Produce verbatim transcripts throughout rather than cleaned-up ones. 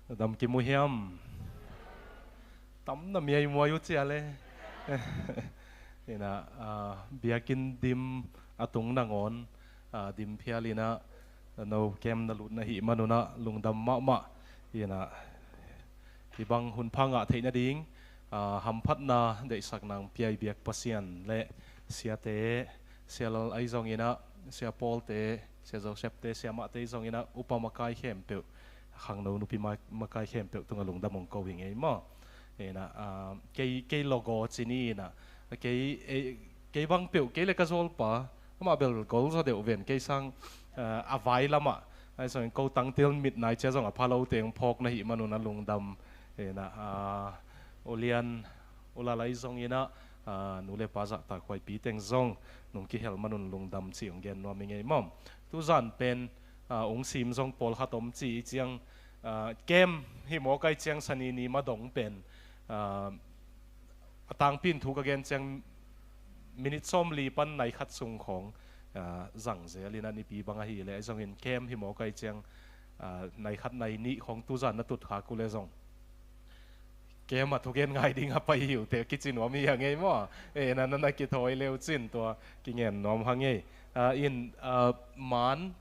Dam kimu hiam? Tam na miaimuai uh cia le. Ina, ah, biakinn dim a tung nangawn, ah, dim phial ina, no kem na lut na hih manuna lungdam mahmah. Ina, hibang hun pha ngah theih nading, ah, hamphatna deihsak nang piai biak Pasian le siate, Sia Lal ahi zong ina, Sia Paul te, Sia Joseph te, Sia Mah te ahi zong ina, upa makai khempeuh, khangno nupi ma-, makai khempeuh tunga lungdam hong ko hi ngei maw. Ina, ah, kei, kei logo cini ina, kei, eh, kei bang peuh, kei le ka zawlpa, amah bel gol zaw deuh ven, kei sang, ah, a vai lamah, ahi zongin ko tangtil mit nai cia zong a pha lo teng phawk na hih manuna lungdam. Ina, ah, ulian, ulal ahi zong ina, ah, nu le pa zahtak huaipi teng zong nung kihel manun lungdam ci hong gen nuam hi ngei maw. Tuzan pen, ah, ung sim zong pawlkhat om ci i ciang, ah, kem hi mawk ahi ciang sanini madong pen, ah, a tangpin thu ka gen ciang minit sawmli pan nai khat sung khawng, ah, zang zel ina nipi bang ahi le ahi zongin kem hi mawk ahi ciang, ah, nai khat nai nih khawng tuzan na tut khak uh le zong kem a thugen ngai ding a pai hi uh te kici nuam hi a ngei maw. E, na, na, na kithawi leu cin tua kingen nuam ha ngei. Ah, in, ah, man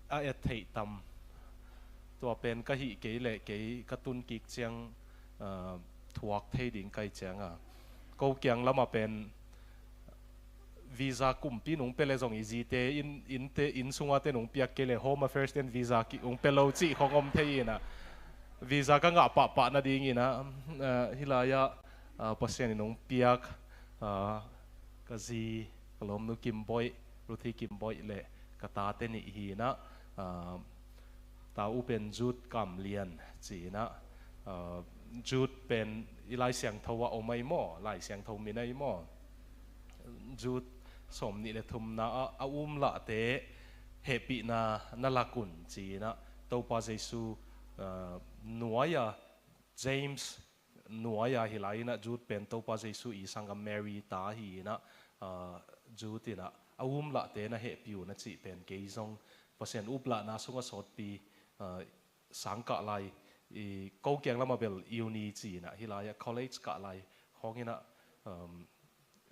a et theih tam. Tua pen ka hih kei le kei ka tun kik ciang, ah, thuak thei ding kai ciang a. Ko kiang lama pen visa kumpi nung pe le zong i zite in, innte, inn sunga te nung piak kei le Home Affairs ten visa ki ung pe lo cih khong om thei ina. Visa ka ngah pahpah nading ina, ah, hilai ah, ah, Pasian in ung piak, ah, ka zi, ka lawmnu Kim Boih, Ruthi Kim Boih le ka tate nih hi ina, ah, ta u pen Jude Kam Lian ci ina, ah, Jude pen i Lai Siangtho ah om ahi maw, Lai Siangtho min ahi maw. Jude sawm nih le thumna ah a um lahte hehpihna na lak un ci ina Topa Jesu, ah, nuai a James nuai a hi lai ina Jude pen Topa Jesu i sanggam Mary ta hi ina, ah, Jude ina a um lahte na hehpih un a cih pen kei zong Pasian uplahna sunga sawtpi, ah, sang kah lai, i ko kiang lama bel uni ci ina hilai ah college kah lai khawng ina, um,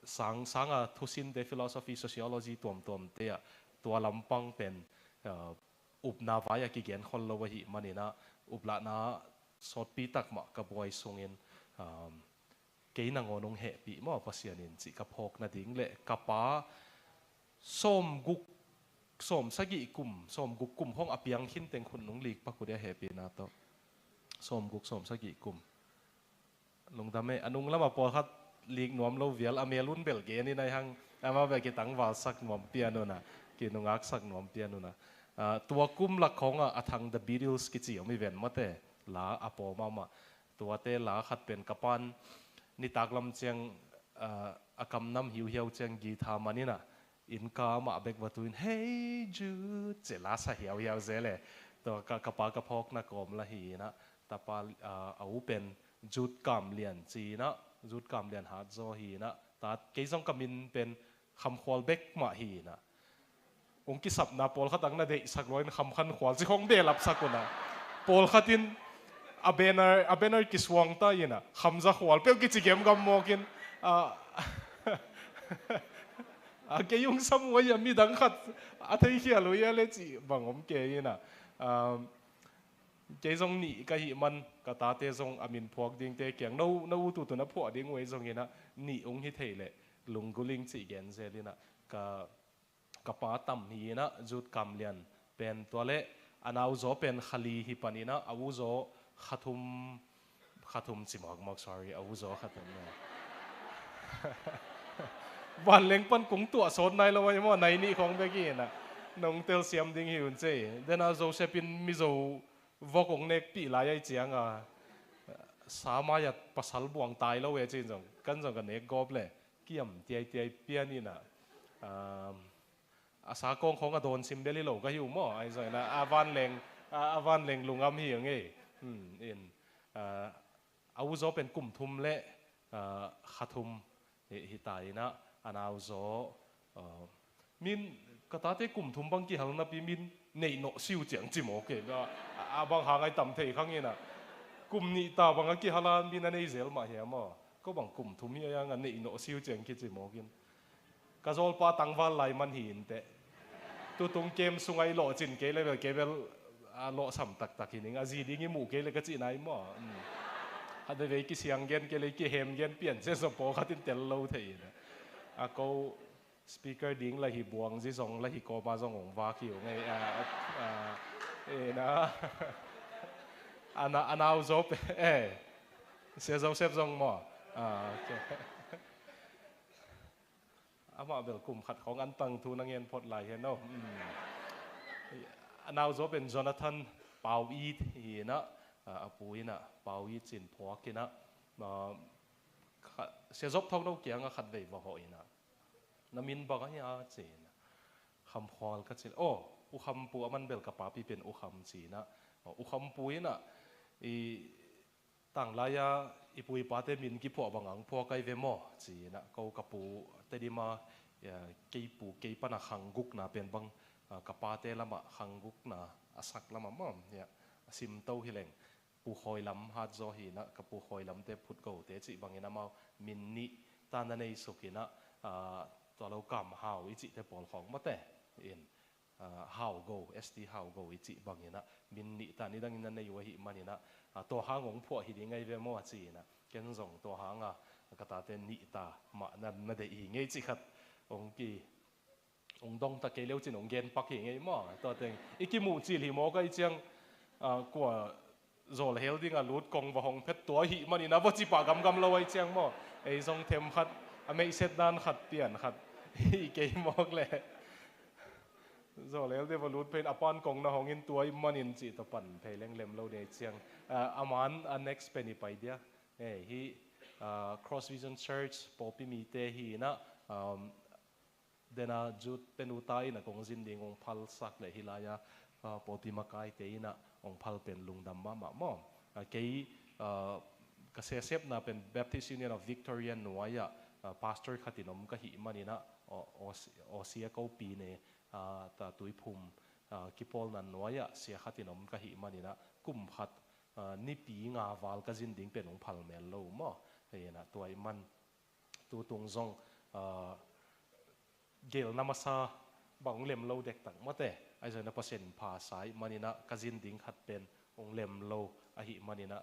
sang, sanga thusinte philosophy, sociology tuamtuamte ah tua lampang pen, uh, upna vai a kigen khol lo ahih manina uplahna sawtpi takmah ka buai sungin, um, kei nangawn hong hehpih maw Pasian in cih ka phawk nading le ka pa sawmguk, sawmsagih kum, sawmguk kum hong a piang khin teng khun nung lik pak uh dia hehpihna tawh. Sawmguk, sawmsagih kum. Lungdam e, a nung lama pawlkhat lik nuam lo vial a melun bel gen in ahi hang, amah bel kitangval sak nuam pian una, kinungak sak nuam pian una. Ah, tua kum lak khawngah a thang The Beatles kici om i ven mate, la a paw mahmah. Tuate la khat pen ka pan nitak lam ciang, ah, a kam nam hiuhiau ciang guitar man ina, innka mah bek va tuin, "Hey Jude," ci la sa hiauhiau zel e. Tua ka, ka pa ka phawkna kawm la hi ina, tapa, ah, a u pen Jude Kam Lian ci ina, Jude Kam Lian Hat Zaw hi ina, ta kei zong ka min pen Kham Khual bek mah hi ina. Ung kisapna pawlkhat ang na deihsak luain Kham Khan Khual ci khong behlap sak una. Pawlkhat in a banner, a banner kisuang ta ina, Kham Za Khual peuh kici gemgam mawkin, ah, a kei ung sam uh a midang khat a theikhial uh ia le cih bang om kei ina. Um, kei zong nih ka hih man, ka tate zong a min phuak dingte kiang, no, no u tutun a phuah ding uh ei zong ina, nih ung hi thei le, Lungguling cih gen zel ina, ka, ka pa tam hi ina, Jude Kam Lian pen tua le, a nau zaw pen Khali hi pan ina, a u zaw Khathum, Khathum ci mawkmawk, sorry, a u zaw Khathum ne. Vanleng pan kung tuah sawt nai lo ahi maw, nai nih khawng bek hi ina, nong telsiam ding hi un cei. Dena Joseph in Mizo vok hong nekpih lai ahi cianga, sa mai-ah pasal buang tai lo e cin zong, kan zong ka nek gawp le, kiam tiaitiai pian ina, um, a sa kawng khawng a dawn sim bel hi lo ka hi uh maw, ahi zong ina, a vanleng, a, a vanleng lungam hi a ngei. Hmm, in, ah, a u zaw pen kum thum le, ah, kha thum hi, hi ta ina, a nau zaw, ah, min, ka tate kum thum bang kihal napi min, Neih nawh siu ciang ci mawk e. A, a bang hang ai tam thei khang in a. Kum nih ta bang a kihala mi na nei zel mah hiam aw. Ko bang kum thum hi a yang a neih nawh siu ciang kici mawk in. Ka zawlpa tangval lai man hi inteh. Tutung kem sung ai lawh cin kei le bel kei bel a lawhsam taktak hi ning a zi ding i muh kei le ka cih nai maw. Hat veve kisiang gen kei le kihem gen pian se so pawlkhat in tel lo thei in a. A ko speaker ding la hi buang zi zong la hi kawma zong ong vak hi ung ei a a na a nau zop e. Sia Joseph zong maw. Amah bel kum khat khawng an tang thu na ngen phot lai hen aw. A nau zop en Jonathan Pau It hi in a, a pu in a Pau It cin phuak in a, Sia Zop Thok No kiang a khat vei va hawh in a. Na min bang a hia ci in a. Kham Khual ka cin. Aw, U Kham pu a man bel ka papi pen U Kham ci in a. U Kham pu in a i tanglai a i pu i pate min kiphuah bang ang phuak ai ve maw ci in a. Ko ka pu Tedim a kei pu kei pan a khang gukna pen bang ka pate lamah khang gukna a sak lamah maw a simto hi leng. Pu Khawi lam hat zaw hi in a ka Pu Khawi lamte phut gote cih bangin amau min nih tan a nei suk in a tua lo kam hau i cihte pawl khawng mawte in hau go S T hau go i cih bangin a min nih tan i dangin a nei uh ahih manin a tua hang ong phuah hi ding ai ve maw a ci in a ken zong tua hang a ka tate nih ta mah na na deih hi ngei cih khat ong ki ong dong ta kei leu cin ong gen pak hi ngei maw. Tua teng i kimuh cil hi maw ka i ciang kua zawlhel ding a lut kong va hong phet tua hih manin a va ci pah gamgam lo ai ciang maw. Ei zong them khat a meihset dan khat pian khat hi kei mawk le zawlhel ding va lut phein a pan kong na hong in tua i manin cih tua pan phei leng lem lo ni ai ciang a man a next pen i pai dia. Ei hi Cross Vision Church pawlpi mite hi in a dena Jude pen uta in a kong zin ding ong phalsak le hi lai a pawlpi makaite in a ong phal pen lungdam mahmah maw. Kei ka sesepna pen Baptist Union of Victoria nuai ah pastor khat in om ka hih manin a Aussie a kopi ne ta Tuiphum kipawlna nuai ah sia khat in om ka hih manin a kum khat nipi nga val ka zin ding pen ong phal mel lo maw. Hi in a tua i man tutung zong gelna masa bang ong lem lo dektak mawte ai zong in a Pasian pha sa ih manin a ka zin ding khat pen ong lem lo ahih manin a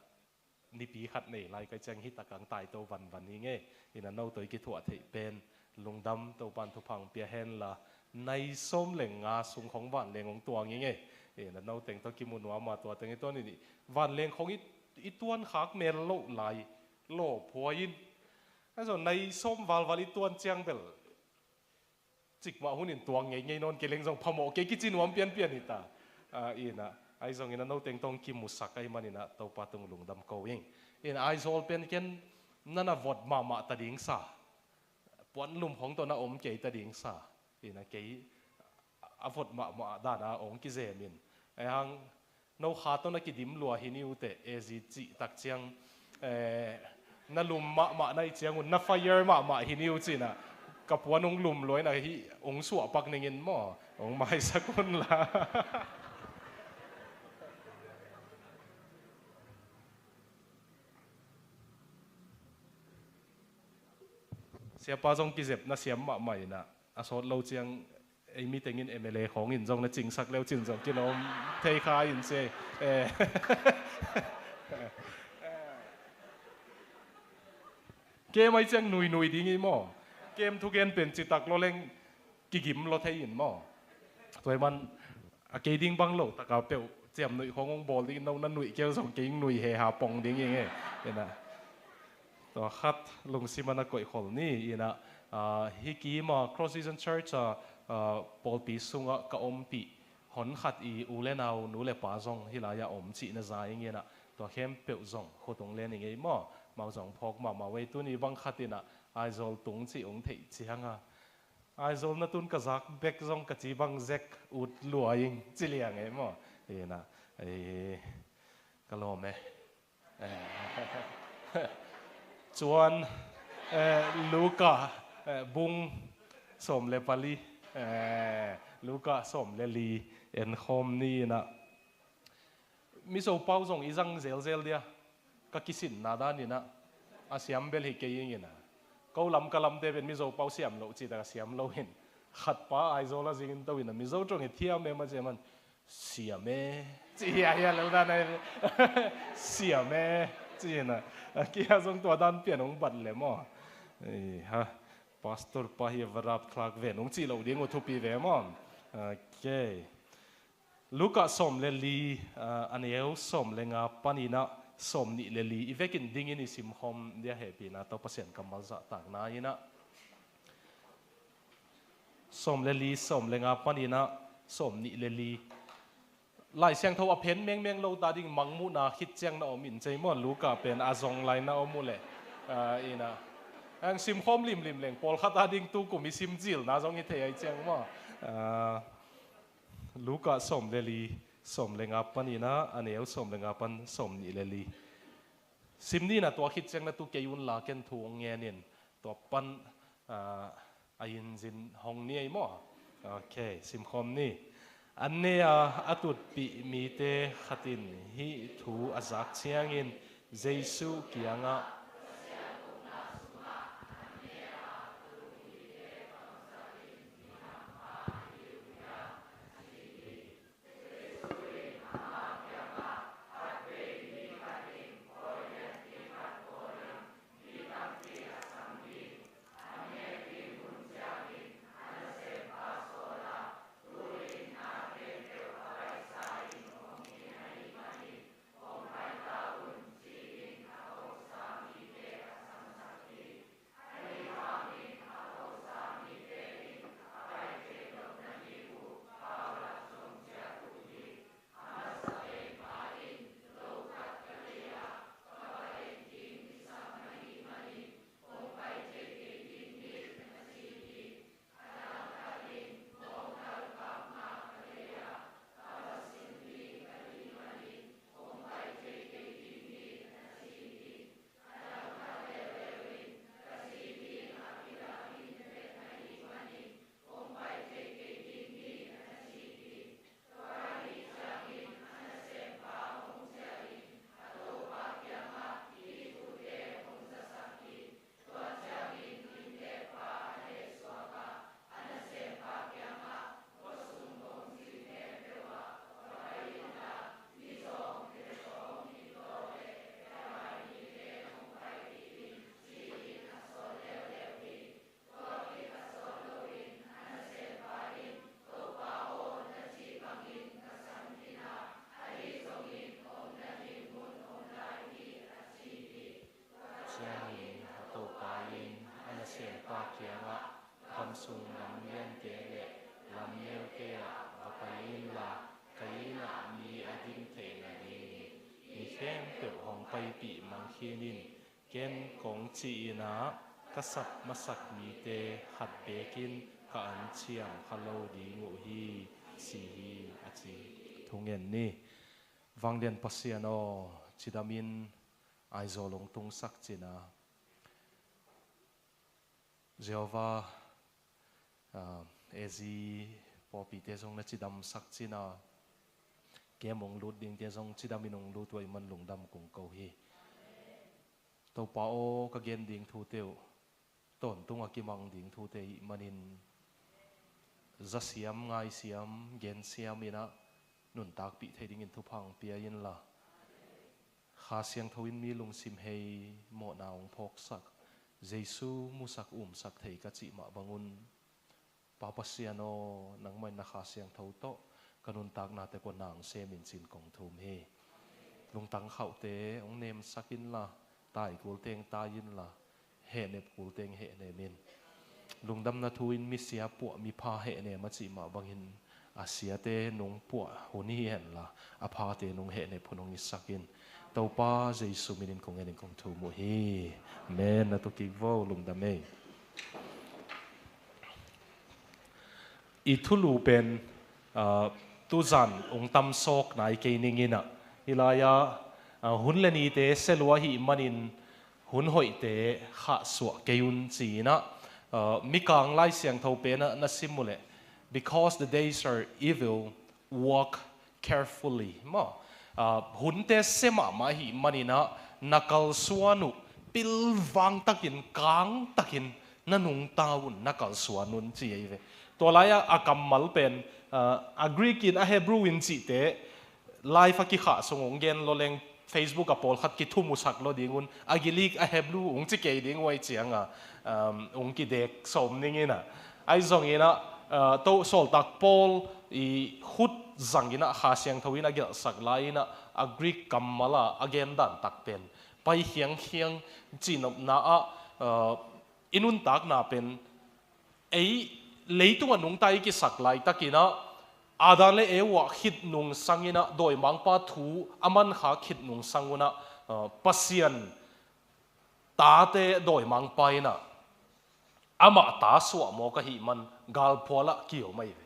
nipi khat nei lai ka i ciang hi tak ang taito vanvan hi ngei. In a no tawh i kithuah theih pen lungdam Topan thupha ong pia hen la nai sawm le nga sung khawng vanleng ong tuang hi ngei. In a no teng tawh kimu nuam a tua teng i tuan in vanleng khawng i tuan khak mel loh lai lawphuai in Ahi zong nai sawm valval i tuan ciang bel cikmah hun in tuang ngeingei nawn kei leng zong phamawh kei kici nuam pianpian hi ta. Ina ahi zongin a noteng tawh kimusak ahih manin a Topa tung lungdam ko ing. Ina Aizawl pen ken na na vot mahmah ta ding sa, puanlum khong tawh na om kei ta ding sa. Ina kei a vot mahmah dana hong kizem in. Ahi hang no kha tawh na kidim lua hi ni uh teh, A Z cih tak ciang, eh, na lum mahmah na hih ciangun na fire mahmah hi ni uh cihna ka puan hong lum lua ina hih hong suahpak ningin maw, hong maisak un la. Siapa zong kizep na siam mahmah ina a sawt lo ciang ei mitengin M L A khawngin zong na cingsak leu cin zong kilawm thei kha in se. Eh. Kem ahi ciang nuinui ding hi maw? Kem thugen pen citak lo leng kigim lo thei in maw? Tua hi man a kei ding bang lo taka peuh ciamnuih khawng hong bawl ding in no na nuih keu zong kei nuih he ha pong ding hi nge. Ina tua khat lungsim a na koihkhol ni ina, ah, hih kim a Cross Vision Church a, ah, pawlpi sungah ka ompih hon khat i u le nau nu le pa zong hih lai-ah om cih na za ing ina tua khempeuh zong khut hong len i ngei maw? Mau zong phawk mahmah uh ei tuni bang khat ina Aizawl tung cih hong theih cianga Aizawl na tun ka zak bek zong ka ci bang zek ut lua ing ci liang ei maw? Ina ei ka lawm e. Eh. Cuan, eh, Luka, eh, bung sawm le pali, eh, Luka sawm le li en khawm ni in ah, Mizo pau zong i zang zelzel dia, ka kisinna dan in ah, a siam bel hi kei ing in ah, ko lam ka lamte pen Mizo pau siam lo cih tak a siam lo in, khat pa Aizawl a zingin to in ah, Mizo ṭawng hi thiam e, ma ciaman siam e ci hiahia lo dan a, siam e ci in ah, a kia zong tua dan pian hong bat le maw? Ei ha, pastor pa hi a va rapthlak ve nung cih loh ding uh thupi ve maw? Ok. Luka sawm le li, ah, a neu sawm le nga panin ah sawm nih le li i vekin dingin i simkhawm dia, hehpihna tawh Pasian kammal zahtakna in ah, sawm le li, sawm le nga panin ah sawm nih le li. Lai Siangtho a phen mengmeng lo ta ding mangmuhna khit ciang na om in cei maw, Luka pen a zong lai na om uh leh, ah, in ah, ang simkhawm limlim leng pawlkhat a ding tu kum i sim cilna zong hi thei ai ciang maw? Ah, Luka sawm le li, sawm le nga panin ah a neu sawm le nga pan sawm nih le li. Sim ni in ah, tua khit ciang na tu kei un la, ken thu hong ngen in, tua pan, ah, a inzin hong ni ei maw? Ok, simkhawm ni. An ne a a tutpih mite khat in hih thu a zak ciangin Jesu kiangah, Ciangin a Topa in a nasempa kiangah, gam sung lam liante le lam neute ah va pai inla, ka inn ah mi a dim theih nadingin mi khempeuh hong paipih mangkhin in. Ken kong cih in ah, ka sap masak mite khat bekin ka anciam kha lo ding uh hi, ci hi, a ci. Thungen ni. Vanglian Pasian aw, cidamin Aizawl hong tungsak cin a, Jehovah, ah, A Z pawlpite zong na cidamsak cin a, kem hong lut dingte zong cidamin hong lut uh ahih man lungdam kong ko hi. Topa aw, ka gen ding thute uh tawntung a kimang ding thute ahih manin, zasiam, ngaisiam, gensiam in ah nuntakpih thei dingin thupha hong pia inla, Kha Siangtho in mi lungsim hei mawhna hong phawksak Jesu musak umsak thei ka cih mah bangun, Pa Pasian aw, nangmah in na Kha Siangtho tawh ka nuntaknate pua nang semin cin kong thum hi. Lungtang khauhte hong nemsak inla, tai kulteng tai inla, hehnep kulteng hehnem in. Lungdamna thu in misia puah mipha hehnem a cih mah bangin, a siate nung puah hun hi henla, a phate nung hehnep hun hong itsak in. Topa Jesu minin kong en in kong thum uh hi. Amen. Na tu kik vo, lungdam ei. I thulu pen, ah, tuzan ung tam sawk nai kei ning in ah, hi lai ah, ah, hun le nite selua ahih manin hun hoihte khahsuah kei un ci in ah, ah, Mikang Lai Siangtho pen ah na sim uh leh, Because the days are evil, walk carefully. Maw, ah, hunte sia mahmah ahih manin ah na kalsuan uh pilvang takin, kang takin na nungta un, na kalsuan un ci ahi ve. Tua lai-ah a kammal pen, ah, a Greek in a Hebrew in cihte live a kikhah sung hong gen lo leng Facebook a pawlkhat kithumusak lo ding un, a Greek a Hebrew hong ci kei ding uh ahih ciangin, um, hong kidek sawm ning in ah. Ahi zongin ah, uh, to sawltak Paul i khut zangin ah Kha Siangtho in a gelhsak lai-in ah a Greek kammal a a gen dan tak pen pai khiangkhiang, cihnopna ah, uh, i nuntakna pen ei leitung a nungta i kisak laitakin ah Adam le Eva khit nungsangin ah dawimangpa thu a mankha khit nungsang un ah, uh, Pasian tate dawimangpa in ah amah ta suah mawk ahih man galphual ah ki-om ahi ve.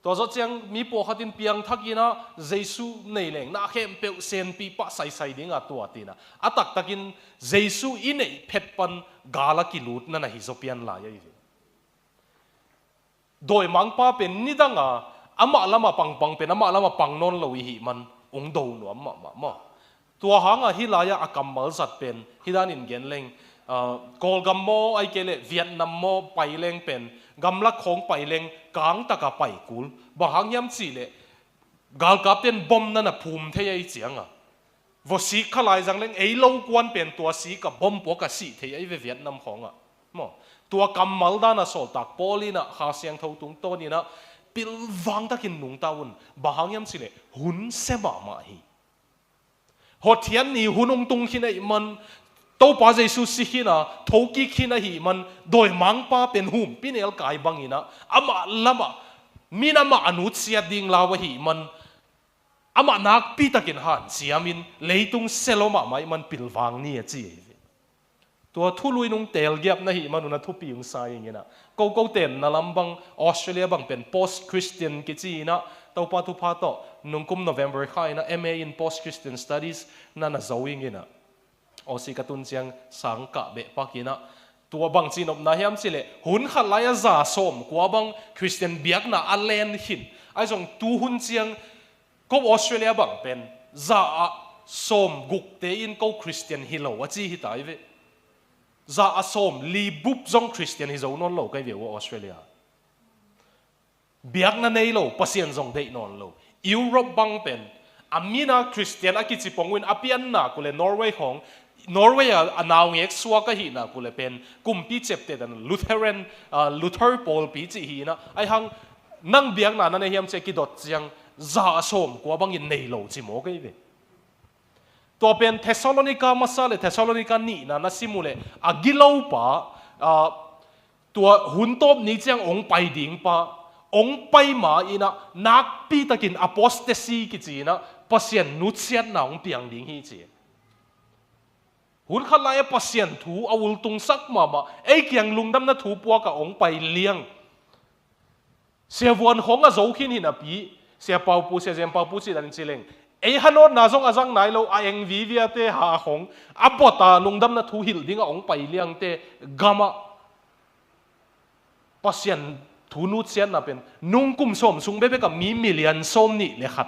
Tua zawh ciang mi pawlkhat in piangthak in ah Jesu nei leng na khempeuh senpih pah saisai ding a tuat in ah, a taktakin Jesu i neih phet pan gal a kilut na na hi zaw pian lai ahi ve. Dawimangpa pen nidang a amah lamah pangpang pen amah lamah pang nawn lo i hih man hong do nuam mahmah maw. Tua hangah hih lai-ah a kammal zat pen hih danin gen leng, ah, Kawlgam maw, ahih kei leh Vietnam maw pai leng pen gamlak khawng pai leng kangtak a pai kul. Bang hang hiam cih leh galkapte'n bom na na phum thei ahih ciangin ah, vawsik kha lai zang leng ei lo kuan pen tua sik a bom puak a sih thei ahi ve Vietnam khawngah. Maw, tua kammal dan a sawltak Paul in ah Kha Siangtho tungtawn in ah pilvang takin nungta un. Bang hang hiam cih leh hun sia mahmah hi. Hotkhiat ni hun hong tung khin ahih man, Topa Jesu si khin a, thokik khin ahih man, dawimangpa pen humpinelkai bangin ah amah lamah, min amah a nutsiat ding lau ahih man, amah nakpi takin hanciamin leitung sia lo mahmah ahih man pilvang ni a ci ahi ve. Tua thulu in hong telgiap na hih man un a thupi hong sa ing in ah. Ko ko tenna lam bang Australia bang pen post Christian kici in ah, Topa thupha tawh nungkum November kha in ah M A in Post Christian Studies na na zo ing in ah. Aussie ka tun ciang sang kah beh pak in ah, tua bang cihnopna hiam cih leh hun khat lai-ah za sawmkua bang Christian biakna a len khin. Ahi zong tu hun ciang ko Australia bang pen za ah sawmgukte in ko Christian hi lo a ci hi ta ahi ve. Za ah sawmli bup zong Christian hi zo nawn lo ka hi ve uh a Australia. Biakna nei lo, Pasian zong deih nawn lo. Europe bang pen a min a Christian a kici pong uh in a pian nak uh leh Norway khawng, Norway a, a naungek suak ahih nak uh leh pen kumpi ciapteh dan Lutheran, ah, Luther pawlpi cih hi in ah, ahi hang nang biakna na nei hiam ci a kidot ciang za ah sawmkua bangin nei lo ci mawk ahi ve. Tua pen Thessalonica masa le Thessalonica nihna na sim uh leh a gilopa, ah, tua hun tawp ni ciang hong pai dingpa, hong pai ma in ah nakpi takin apostasy kici in ah Pasian nutsiatna hong piang ding hi ci. Hun khat lai-ah Pasian thu a ultungsak mahmah, ei kiang lungdamna thu puak ah hong pai liang. Sia Vuan khawng a zo khin hi napi, Sia Pau Pu, Sia Zem Pau Pu cih dan in ci leng, ei hanawtna zong a zang nai lo, a eng viviate ha khawng a bawt a lungdamna thu hilh ding a hong pai liangte gamah Pasian thu nutsiatna pen nung kum sawm sung bekbek a mi million sawm nih le khat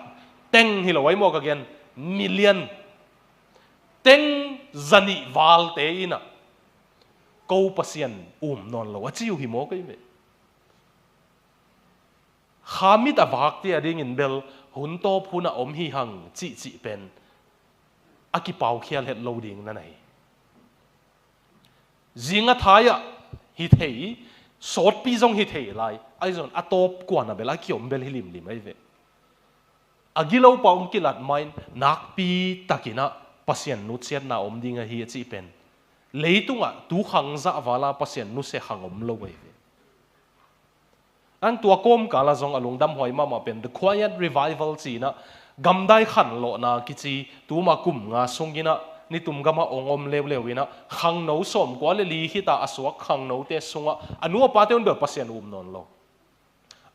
teng hi lo ahi maw ka gen, million teng zanih valte in ah ko Pasian um nawn lo a ci uh hi maw ka hi ve. Kha mit a vakte a dingin bel hun tawp hun a om hi hang cihcih pen a kipaukhial het lo ding na na hi. Zing a thai-ah hi thei, sawtpi zong hi thei lai, ahi zong a tawp kuan a bel a kiom bel hi limlim ahi ve. A gilopa hong kilat ma-in nakpi takin ah Pasian nutsiatna om ding ahi a cih pen leitungah tu khang zah vala Pasian nusia khang om lo ahi ve. Ang tua kawmkal ah zong a lungdamhuai mahmah pen The Quiet Revival ci-in ah gamdai khanlawhna kici tuma kum nga sungin ah nitum gamah hong om leuleu in ah khangno sawmkua le li khit a a suak khangnote sungah a nu a pate un bel Pasian um nawn lo.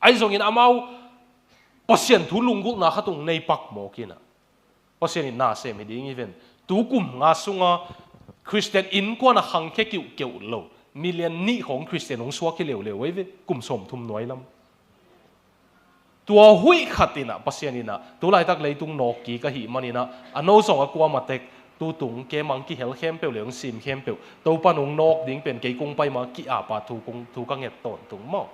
Ahi zongin amau Pasian thu lunggulhna khat hong nei pak mawk in ah Pasian in na sem hi ding hi ven. Tu kum nga sunga Khristian innkuan a khangkhia kiuhkeuh lo million nih khawng Khristian hong suak hi leuleu ahi ve, kum sawmthum nuai lam. Tua huih khat inah Pasian inah tu laitak leitung nawk kik ahih man inah a no zong a kuam a tek, tutung kei mang kihel khempeuh le hong sim khempeuh Topa nung nawk ding pen kei kung pai ma ki-ap a thu kung, thu ka nget tawntung maw.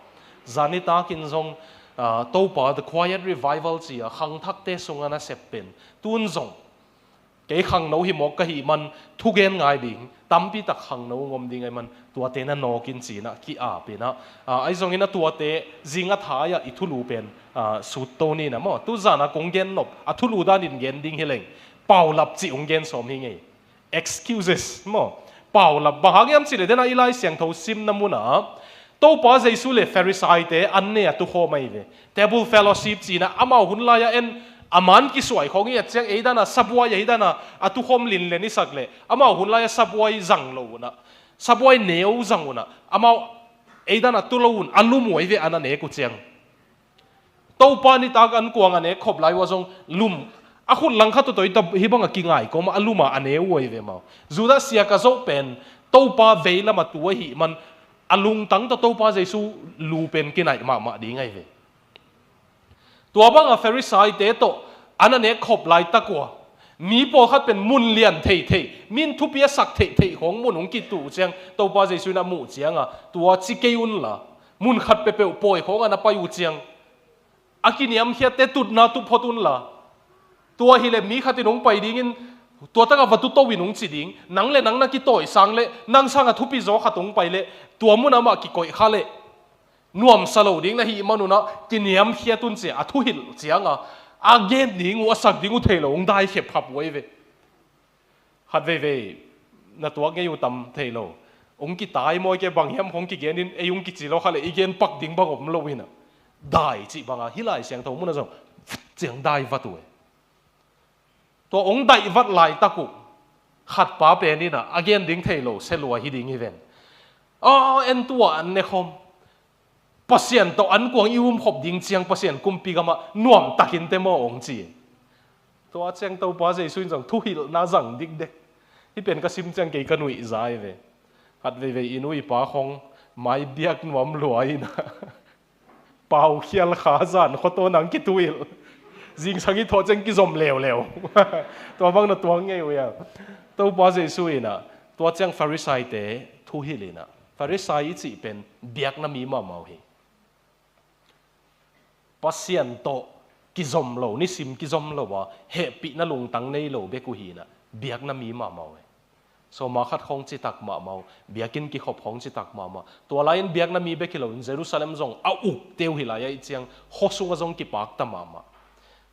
Zan nitakin zong, ah, Topa The Quiet Revival ci-a khangthakte sungah na sep pen tun zong kei khangno hi mawk ka hih man thugen ngai ding, tampi tak khangno ngom ding ahih man tuate na nawk in ci-inah ki-ap inah, ah, ahi zongin a tuate zing a thai-ah i thulu pen, ah, sut to ni na maw. Tuzan a kong gen nop a thulu danin gen ding hi leng paulap cih hong gen sawm hi ngei. Excuses maw. Paulap bang hang hiam cih leh dena i Lai Siangtho simna munah Topa Jesu le Pharisaite an ne a tukhawm ahi ve. Table fellowship ci-inah amau hun lai-ah en a man kisuai khawng i et ciang ei dana sabuai ahi dana a tukhawm linlen i sak leh amau hun lai-ah sabuai zang lo unah, sabuai neu zang unah amau ei dana tu lo un a lum uh ahi ve, an a nek uh ciang. Topa nitak an kuang a nek khop lai uh a zong lum a khut lang khat tawh tawh hih bangah kingai kawmah a lum a a ne uh ahi ve maw. Judah siaka zoh pen Topa vei lamah tu ahih man a lungtang tawh Topa Jesu lu pen kinaih mahmah ding ahi ve. Tua bangah Pharisaite tawh an a nek khop laitak uh a mi pawlkhat pen mun lian theihtheih, min thupi a sak theihtheih khawng mun hong kituh ciang Topa Jesu in a muh cianga tua ci kei unla, mun khat peuhpeuh pawi khawngah na pai uh ciang a kiniamkhiatte tutna tup phot unla. Tua hileh mi khatin hong pai dingin tua takah va tuto in hong ci ding, nang le nang na kitawisang leh nang sangah thupi zaw khat hong pai leh tua munah amah kikoih kha leh nuamsa lo ding na hih man unah kiniamkhiat un ci-a a thuhilh cianga a gen ding uh a sak ding uh thei lo hong dai khepkhap uh ahi ve. Khat veivei na tuak ngei uh tam thei lo. Hong kitai mawi kei bang hiam hong kigenin ei hong kici lo kha leh i gen pak ding bang om lo inah dai cih banga hih Lai Siangtho munah zong ciang dai vat uh e. Tua hong daih vat laitak uh khatpa pen inah a gen ding thei lo se lua hi ding hi ven. Aw, en tua an ne khawm Pasian tawh an kuang i um khop ding ciang Pasian kumpi gamah nuamtakin te maw hong ci. Tua ciang Topa Jesu in zong thuhilhna zang dikdek. Hih pen ka sim ciang kei ka nuihza hi ve. Khat veivei i nu i pa khawng mai biak nuam lua inah paukhial kha zan khuataw nang kituhilh. Zingsang i thawh ciang kizom leuleu. Tua bang na tuang ngei uh ia. Topa Jesu inah tua ciang Pharisaite thuhilh inah Pharisai i cih pen biakna mi mahmah uh hi. Pasian tawh kizom lo, nisim kizom lo a hehpihna lungtang nei lo bek uh hi inah biakna mi mahmah uh hi. Sawma khat khawng citak mahmah uh, biakinn kikhop khawng citak mahmah. Tua lai-in biakna mi bek hi loin Jerusalem zong a ukte uh hi lai-ah i ciang khua sungah zong kipakta mahmah.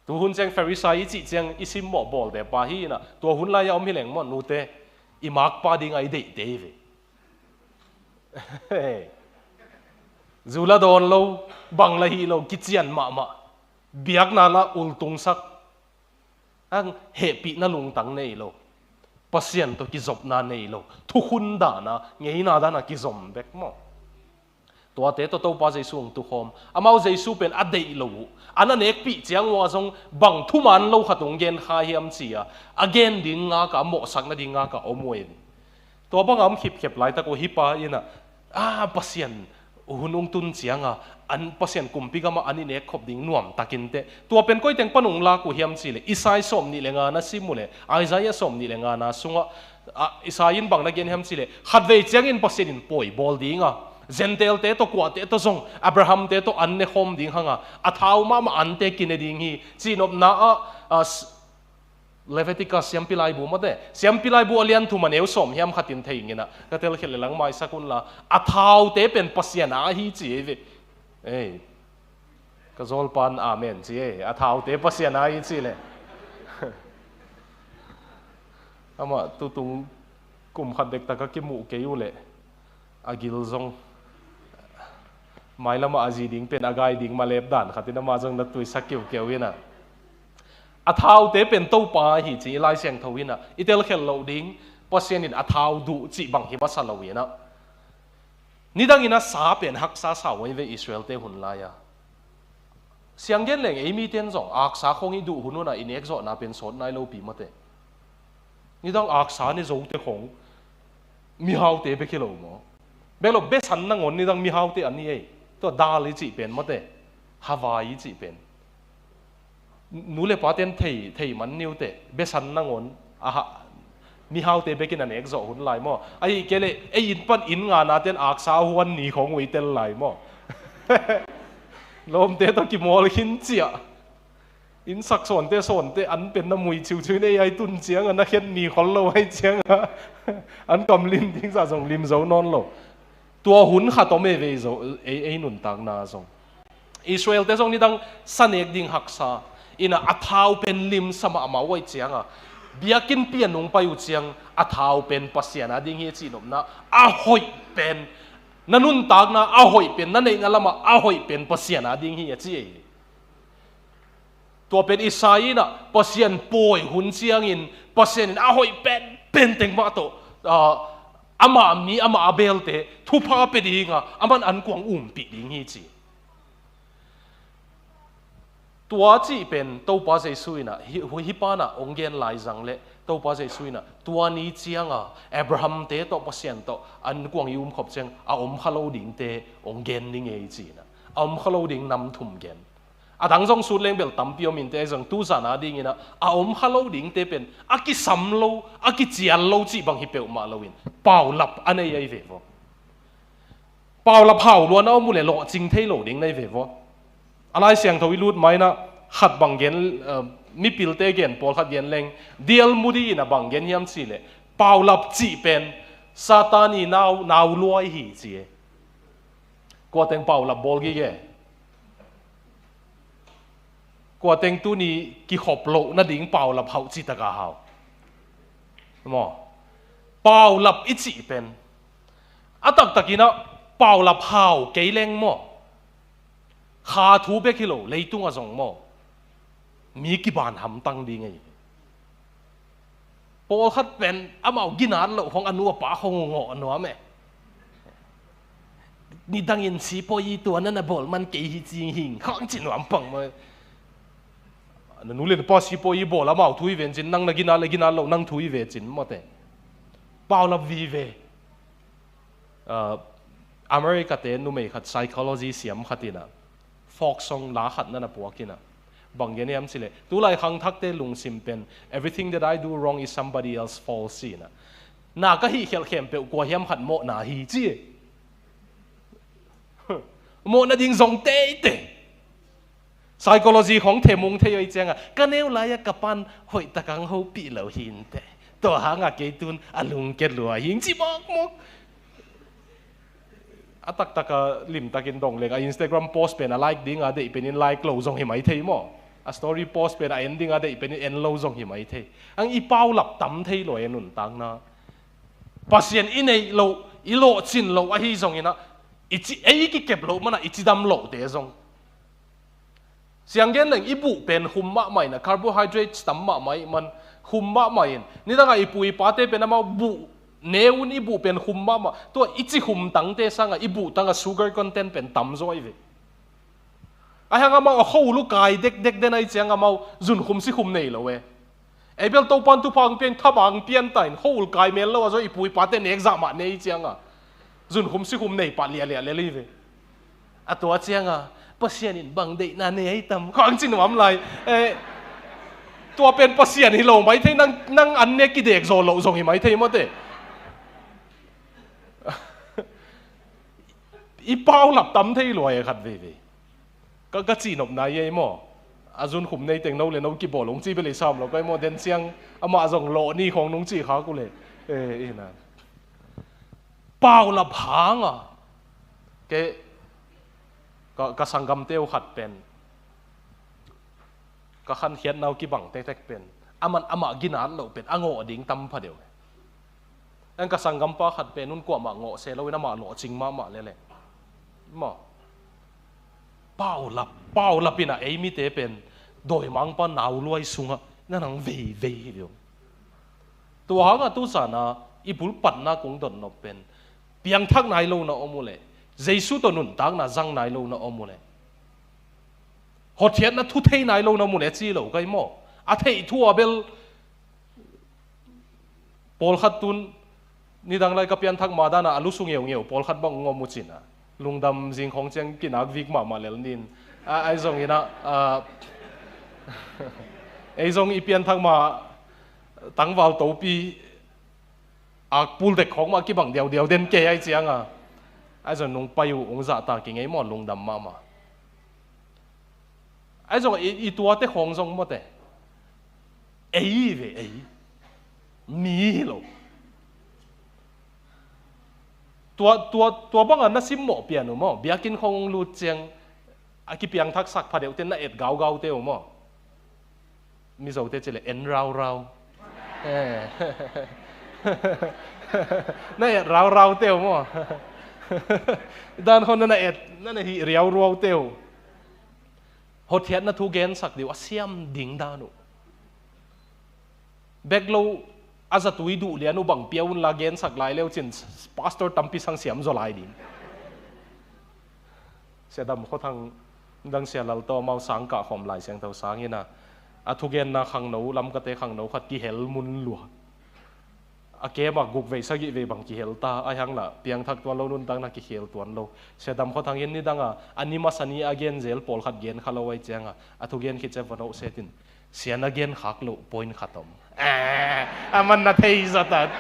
Tuhun ciang Pharisai i cih ciang i simmawh bawlte pa hi inah tua hun lai-ah om hi leng maw nute, i makpa dinga i deihte hi ve. Zu la dawn lo, bang la hih lo, kician mahmah. Biakna la ultungsak. Ang hehpihna lungtang nei lo. Pasian tawh kizopna nei lo. Thukhun dana, ngeina dana kizom bek maw. Tuate tawh Topa Jesu hong tukhawm. Amau Jesu pen a deih lo uh. An a nekpih ciang uh a zong bang thuman lo khat hong gen kha hiam ci-a a gen ding ngaka, a mawhsak nading ngaka om uh in. Tua banga om khipkhep laitak uh hi pa inah, a Pasian hun hong tun cianga an Pasian kumpi gamah an i nek khop ding nuamtakin teh. Tua pen koiteng pan hong lak uh hiam ci leh Isai sawm nih le nga na sim uh leh Isaiah sawm nih le nga na sungah, a, Isai in bang na gen hiam ci leh khatvei ciangin Pasian in pawi bawl dinga Gentile-te tawh kuate tawh zong Abraham-te tawh an ne khawm ding hanga a thau mahmah ante kine ding hi. Cihnopna ah, a, Leviticus siampi laibu mawte, siampi laibu a lian thum a neu sawm hiam khatin thei nginah ka telkhiat le langmaisak unla a thaute pen Pasian a ahi ci ei ve. Ei, ka zawlpan amen ci ei, a thaute Pasian a ahi ci le. Amah tutung kum khat dektak a kimuh kei uh leh a gil zong mailamah a zi ding pen a gai ding malep dan khatin amah zong na tuisak kiukeu inah a thaute pen Topa ahi ci i Lai Siangtho inah i telkhiat loh ding. Pasian in a thau duh cih bang hi masa lo inah nidangin a sa pen haksa sa uh ahi ve Israel-te hun lai-a. Sianggen leng ei mite in zong aksa khawng i duh hun unah i nekzawhna pen sawt nai lopi mawte. Nidang aksa ne zote khawng mihaute bek hi lo maw. Bek lo besan nangawn nidang mihaute an hi ei. Tua dal i cih pen mawte, havai i cih pen Nu le paten thei, thei man niute, besan nangawn, aha, mihaute bekin a nek zawh hun lai maw? Ahi kei leh, ei inn pan inn ngana ten aksa huan ni khong uh i tel lai maw? Lawmte tawh kimawl khin ciah. Inn sak sawnte, sawnte an pen na mui ciuciu in ei ai tun cianga na khen ni khol lo ai cianga an kam lim ding zah zong lim zo nawn lo. Tua hun khat om e vei zo, ei, ei nuntakna zong. Israelte zong nidang sa nek ding haksa ina a thau pen limsa mahmah uh ai cianga, biakinn pian nung pai uh ciang a thau pen Pasian a ding hi a cihnopna, a hoih pen, na nuntakna a hoih pen, na neihna lama a hoih pen Pasian a ding hi a ci ei. Tua pen Isai in ah Pasian pawi hun ciangin Pasian in a hoih pen pen teng mah tawh, ah, amah mi, amah a belte thupha pe dinga aman ankuang umpih ding hi ci. Tua cih pen Topa Jesu in ah hi, hi panah hong gen lai zang leh Topa Jesu in ah tua ni cianga Abraham-te tawh Pasian tawh ankuang i umkhop ciang a om kha lo dingte hong gen ni ngei ci in ah a om kha lo ding nam thum gen. A dang zong sut leng bel tampi om inteh, zong tu zan a dingin ah a om kha lo dingte pen a kisam lo, a kician lo cih bang hi peuhmah loin paulap a nei ahi ve vaw. Paulap hau luan a om uh leh lawhcing thei lo ding na hi ve vaw. A Lai Siangtho i lut ma in ah khat bang gen, eh, mipilte gen pawlkhat gen leng, D L Moody in ah bang gen hiam cih leh, paulap cih pen Satan i nau, nau luai hi ci e. Kua teng paulap bawl gige? Kua teng tuni kikhop loh nading paulap hauh cih taka hau? Maw? Paulap i cih pen a taktakin ah paulap hau kei leng maw, kha thu bek hi lo, leitungah zong maw, mi kiban hamtang ding ei. Pawlkhat pen amau ginat loh khong a nu a pa khong uh ngawh nuam e. Nidangin sipawi tua na na bawl man kei hi cing hing khong ci nuam pang maw. Na nu le na pa sipawi bawl amau thu hi ve cin, nang na ginat le ginat loh nang thu hi ve cin mawte. Paulap vive. Ah, America-te numei khat, psychology siam khat in ah, folk song la khat na na puak in ah, bang gen hiam cih leh, tulai khangthakte lungsim pen, "Everything that I do wrong is somebody else's fault," ci in ah, na ka hih khialh khempeuh kua hiam khat mawhna hi ci e. Mawhna ding zong teitei. Psychology khong themung thei ahi cianga, ka neu lai-a ka pan hoih tak hong hopih lo hi inteh. Tua hanga kei tun a lungke lua hi ing ci mawkmawk. A taktaka limtakin dong leng, a Instagram post pen a like dinga deih penin like lo zong hi mai thei maw? A story post pen a en dinga deih penin en lo zong hi mai thei. Ang i paulap tam thei lo e nuntakna. Pasian i neih loh, i lawhcin loh ahi zongin ah, i ci, ei i kikep loh manah i cidam lohte zong. Siang gen leng i buh pen hum mahmah in ah, carbohydrates tam mahmah ih man hum mahmah in. Nidangah i pu i pate pen amau buh, ne un i buh pen hum mahmah. Tua i ci hum tangte sangah i buh tangah sugar content pen tam zaw ahi ve. Ahi hang amau a khua ul uh kai dekdek den ahi ciang amau zunkhum sikhum nei lo e. Ei bel Topan thupha hong pia in, thabang pian ta in, khua ul kai mel lo a zaw i pu i pate nek zah mah nei cianga zunkhum sikhum nei pah liahliah lel hi ve. A tua cianga Pasian in bang deihna nei ahi tam khang ci nuam lai. Eh, tua pen Pasian hi lo mai thei, nang, nang an nek kidek zaw loh zong hi mai thei mawte. I paulap tam thei lua e khat veivei. Ka, ka cihnopna ei maw? A zunkhum nei teng no le no kibawl hong ci bel i sam lo kai maw? Den ciang amah zong lawh ni khawng nung ci khak uh le. Eh, ina. Paulap hanga. Ke, ka, ka sanggamte uh khat pen, ka khankhiatna uh kibang tektek pen, aman amah ginat loh pen a ngawh ding tam pha deuh. Ang ka sanggampa khat pen un kuamah ngawh se loin amah lawhcing mahmah leleng. Maw? Paulap, paulap inah ei mite pen dawimangpa nauluai sungah na nang veivei hi deuh. Tua hangah tu sana i bulpatna kong dotnop pen piangthak nai lo na om uh leh, Jesu tawh nuntakna zang nai lo na om uh leh, hotkhiatna thu thei nai lo na om uh leh ci lo kai maw? A theih thu a bel pawlkhat tun nidang lai ka pianthak ma dana a lusu ngeungeu pawlkhat bang ngawm uh cina lungdam zing khawng ciang kinak vik mahmah lel nin. A, ai zong ina, a, Ei zong i pianthak mah tangval topi akpul dek khawng mah kibang diaudiau den kei ai cianga, ai zong nung pai uh ung zahta kingei maw, lungdam mahmah. Ai zong i, i tuate khawng zong mawte ei ve, ei mi hi lo. Tua, tua, tua banga na simmawh pian uh maw, biakinn khawng lut ciang a kipiangthaksak phadeuhte na et gaugaute uh maw. Mizote cile en raurau. Eh. Na et rauraute uh maw. Dan khawng na na et, na na hih riauruaute uh. Hotkhiatna thu gensak dih uh a siam ding dan uh. Bek lo a zatui duh lian uh bang pia unla gensak lai leu cin pastor tampi sang siam zaw lai ding. Sia Dam Khua Thang dang Sia Lal tawh amau sang kah khawm Lai Siangtho sang ina, a thugenna khangno, Lamkate khangno khat kihel mun lua. A kema guk vei sagih vei bang kihel ta, a hiang lah piangthak tuan lo, nuntakna kikhel tuan lo. Sia Dam Khua Thang in nidanga a ni masa ni a gen zel pawlkhat gen kha lo ai cianga, a thugen khit ciang va no setin, sia na gen khak loh point khat om. Eh, a man na thei zatat.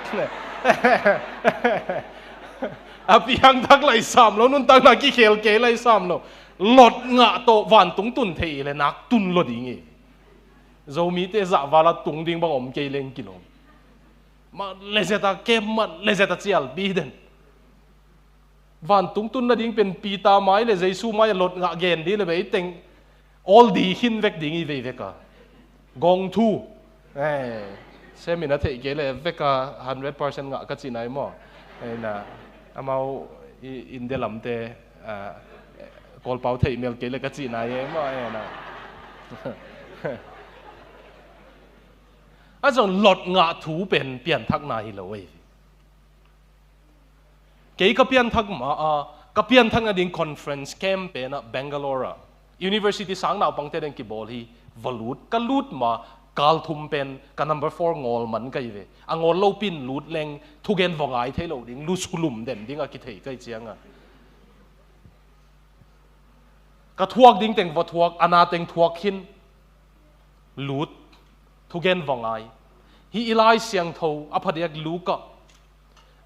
A piangthak lai sam lo, nuntakna kikhel kei lai sam lo. Lot ngah tawh vantung tun thei le nak tun lo ding hi. Zomite zahvala tung ding bang om kei leng kilawm. Mat le zeta kem, mat le zeta cialpi den. Vantung tun nading pen Peter mai le Jesu mai a Lot ngah gen dih le bei teng awl di khin vek ding i vei veka. Gong thu. Eh, semin a theih kei le veka hundred percent ngah ka cih nai maw. Eh, na, amau i India lamte, ah, Kawlpau theih mel kei le ka cih nai e maw, eh, na. A zong Lot ngah thu pen pianthakna hi lo ei. Kei ka pianthak ma a, ka pianthak nading conference camp pen a Bangalore a University sang naupangte deng kibawl hi. Va lut, ka lut ma kal thum pen ka number four ngawl man ka hi ve. A ngawl lopi in lut leng thugen va ngai thei lo ding, lu sulum den ding a kithei ka hi cianga. Ka thuak ding teng va thuak, a na teng thuak khin. Lut, thugen va ngai. Hi i Lai Siangtho a phadiak Luka.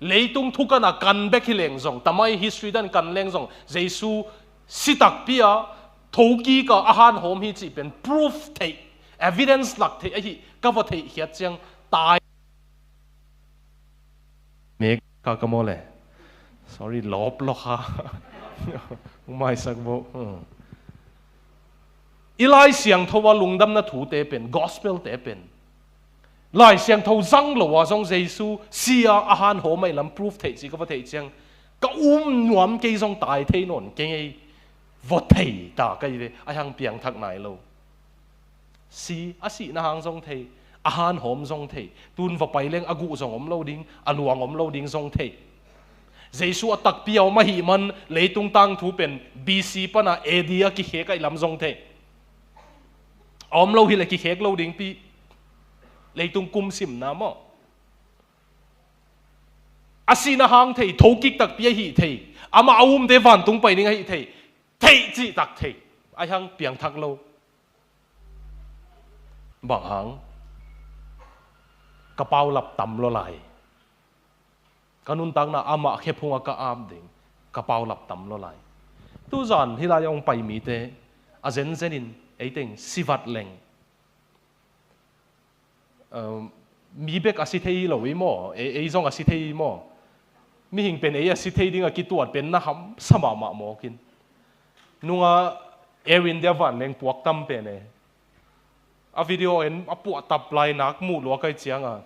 Leitung thukan a kan bek hi leng zong, tamai history dan kan leng zong, Jesu si takpi a, thokik a a hanhawm hi cih pen proof theih, evidence lak theih ahi ka va theih khiat ciang tai. Mek ka ka maw le. Sorry, lawp lawk ha. Maisak bo. Hmm. I Lai Siangtho a lungdamna thute pen, gospel te pen, Lai Siangtho zang lo a zong Jesu si a a hanhawm ai lam proof theih ci ka va theih ciang, ka um nuam kei zong tai thei nawn kei ngei. Va thei ta ka hi ve, a hang piangthak nai lo. Si, a sihna hang zong thei, a hanhawm zong thei, tun va pai leng a guh zong om lo ding, a luang om lo ding zong thei. Jesu a takpi a om ahih man leitung tangthu pen B C pana A D a kikhek ahih lam zong thei. A om lo hileh kikhek lo dingpi. Leitung kum simna maw. A sihna hang thei, thokik takpi ahi thei. Amah a umte vantung pai ding ahi thei. Thei cih tak thei. A hang piangthak lo. Bang hang? Ka paulap tam lo lai. Ka nuntakna amah khephung a ka ap ding. Ka paulap tam lo lai. Tuzan hih lai a hong pai mite a zenzenin eiteng sivat leng. Um, mi bek a si thei lo i maw, ei, ei zong a si thei i maw. Mihing pen ei a si thei ding a kituat pen na hamsa mahmah mawkin. Nunga Air India vanleng puak tam pen e. A video en a puah tap lai nak muh lua kai cianga.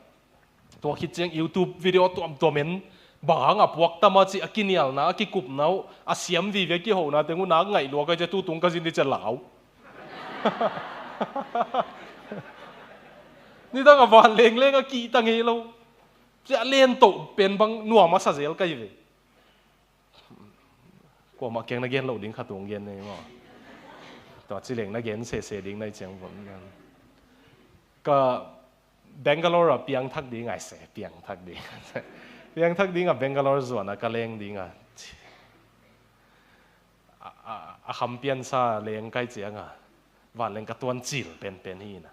Tua khit ciang YouTube video tuamtuam en. Bang hang a puak tam a ci a kinialna, a kikupna uh, a siam vive kihona teng uh nak ngaih lua kai cia tutung ka zin di cia lau. Nidang a van lengleng a kihta ngei lo. Cia len toh pen bang nuam a sa zel kai ve. Kuamah keng na gen loh ding kha tung gen nei maw. Tua ci leng na gen sese ding nai ciang von. Ka Bangalore a piangthak ding ai se, piangthak ding. Piangthak ding a Bangalore zuan a ka leng ding a. A, a, a kham piansa leng kai cianga. Vanleng ka tuancil penpen hi ina.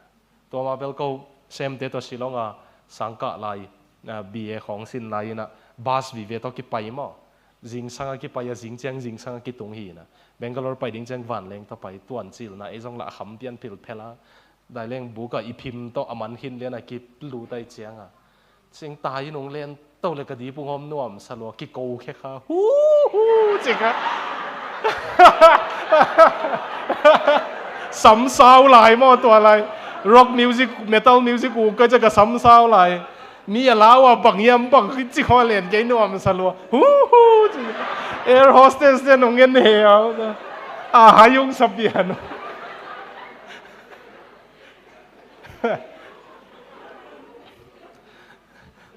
Tua ma bel ko semte tua Shillong a sangkah lai, ah, B A khawng sin lai ina bus vive tawh kipai maw. Zingsang a kipai a zing ciang zingsang a kitung hi ina. Bangalore pai ding ciang vanleng tawh pai tuancilna ei zong lah a kham pian philphel a. Daileng buk a i phim tawh a man khin lian a kilut ai ciang a. Cing tai nung len to le ka dipung hawm nuam sa lua kiko khe kha. Hu hu cik a. Samsau lai maw tua lai. Rock music, metal music u ka cik a samsau lai. Mi a lau a bang hiam bang cik haw len kei nuam sa lua. Hu hu cik a. Air hostess te nung en he a. A hai ung sa pian.